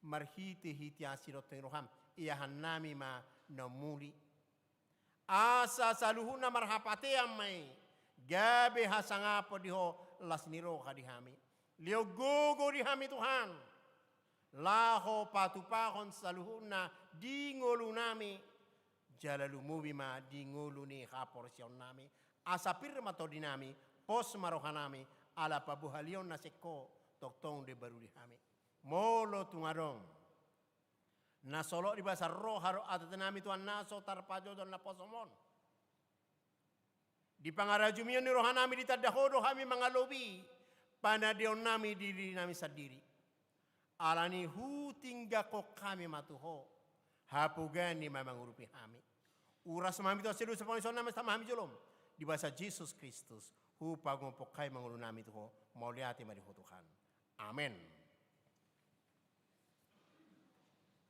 Marhite-hite asi dohot holong ni roham, iahannami ma na muli. Asa saluhutna marhapatean ma i, gabe hasangapon di ho las ni roha di hami. Lehon gogo di hami Tuhan, laho patupahon saluhutna di ngolunami, jala lumobi ma di ngolu ni haporseaonnami. Asa pir ma tondinami, pos ma rohanami, ala paboahalion na sian ho, tongtong do i baru di hami. Molo tung adong na solot di bagasan roha dohot ateateanami Tuhan na so tarpajojol naposom on. Di pangarajumion ni rohanami ditanda ho do hami mangalobi panandaonnami di dirinami sandiri. Alani i hutinggangkon hami ma tu ho, hapogaan i ma mangurupi hami. Uras ma hami tu asi dosa pangisonami, tama hami jolom. Di bagasan Jesus Kristus, hupagompon hami ma ngolunami tu ho, mauliate ma di ho Tuhan. Amen.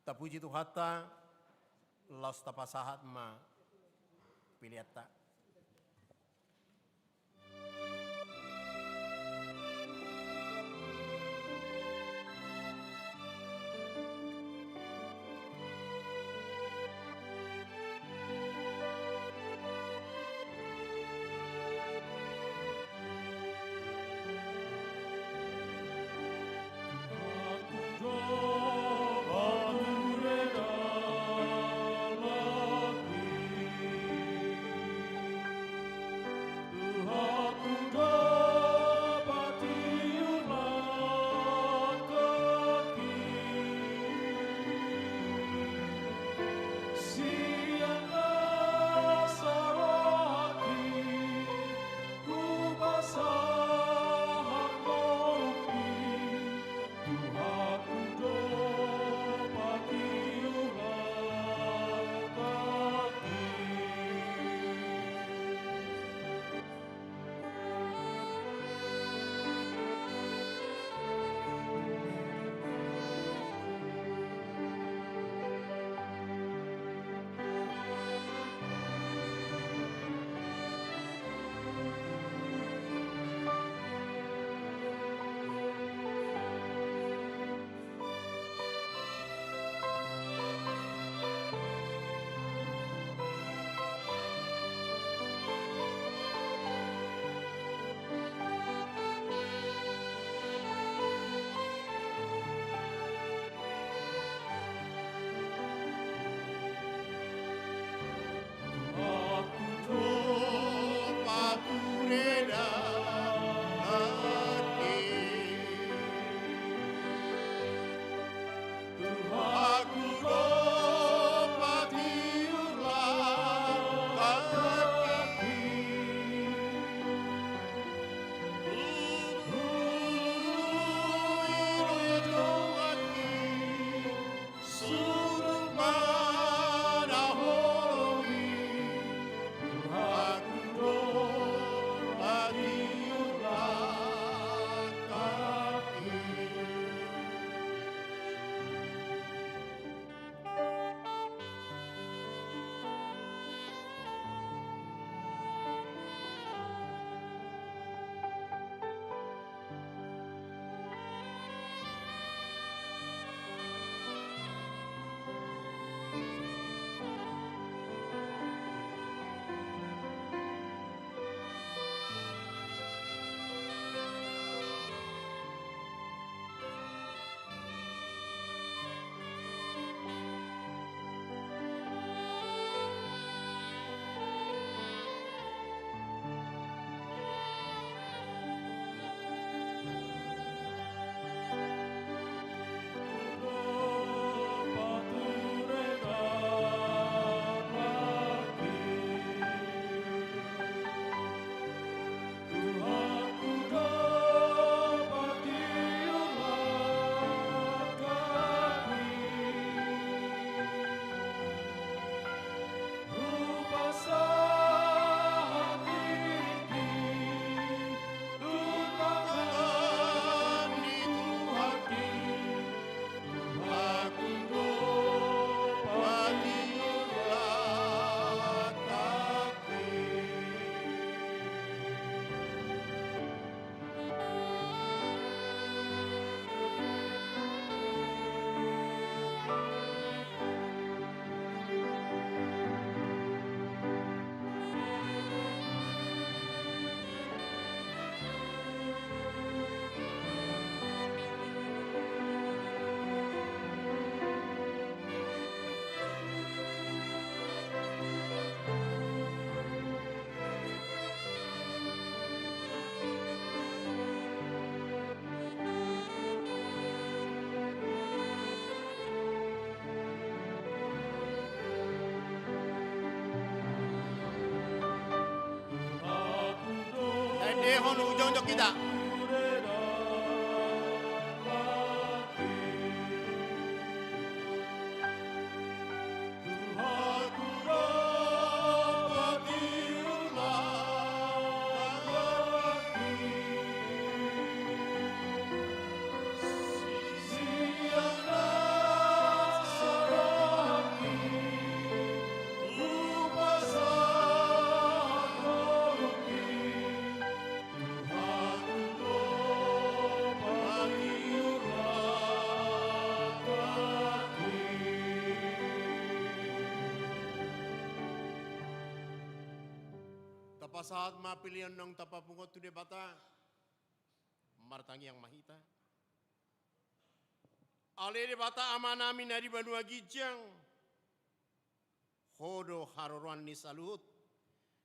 Tapuji Tuhanta, laos tapasahat ma peleanta. Jongjong hita. Tapasahat ma pelean naung tapapungu tu Debata. Martangiang ma hita. Ale Debata Amanami na di banua ginjang, Ho do haroroan ni saluhut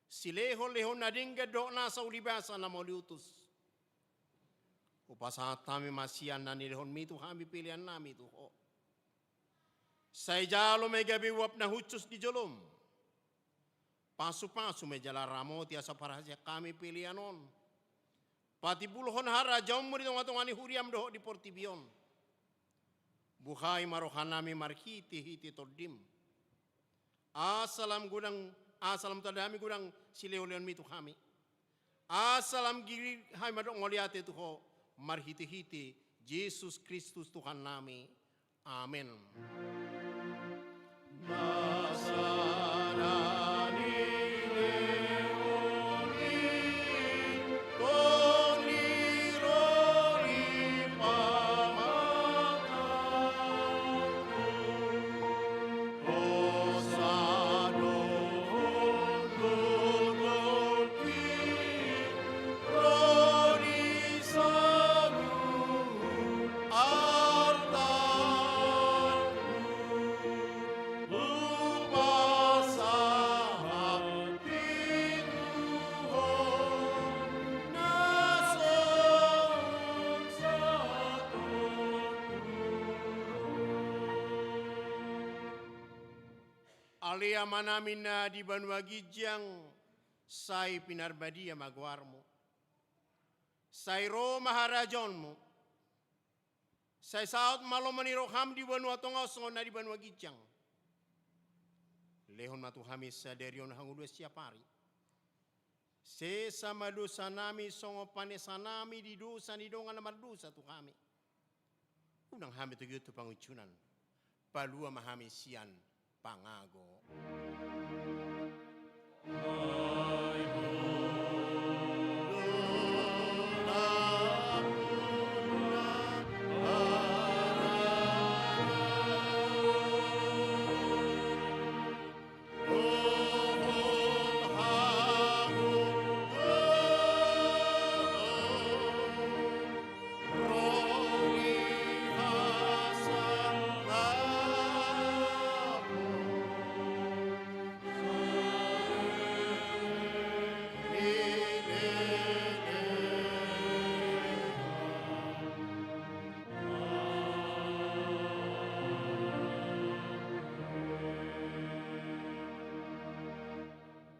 silehonlehon na denggan dohot nasa ulibasa na mauliutus. Hupasahat hami ma sian na nilehonmi tu hami peleannami tu Ho. Sai jalo ma i gabe uap na hushus di jolom. Pasupasu ma i jala ramoti asa parhasean hami pelean on patimbulhon harajaonmu di tongatonga ni huriam dohot di portibi on. Buhai ma rohanami marhitehite Tondim. Asa lam godang, asa lam tanda hami godang silehonlehonmi tu hami. Asa lam giri hami mandok mauliate tu Ho marhitehite Jesus Kristus Tuhannami. Amen. Ale Amanami na di banua ginjang, sai pinarbadia ma goarmu. Sai ro ma harajaonmu. Sai saut ma lomo ni roham di banua tonga on songon na di banua ginjang. Lehon ma tu hami sadari on hangoluan siapari. Sesa ma dosanami songon panesanami di dosa ni dongan na mardosa tu hami. Unang hami togihon tu pangunjunan. Palua ma hami sian pangago.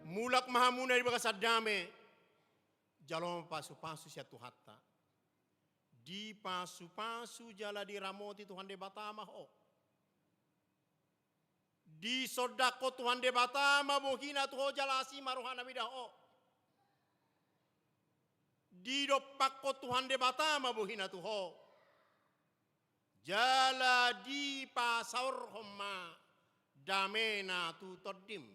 Mulak ma hamuna di bagasan dame, jalo ma pasupasu sian Tuhanta. Dipasupasu jala diramoti Tuhan Debata ma ho. Disondangkon Tuhan Debata ma bohina tu ho jala asi ma rohana mida ho. Didompakkon Tuhan Debata ma bohina tu ho. Jala dipasaorhon ma damena tu tondim.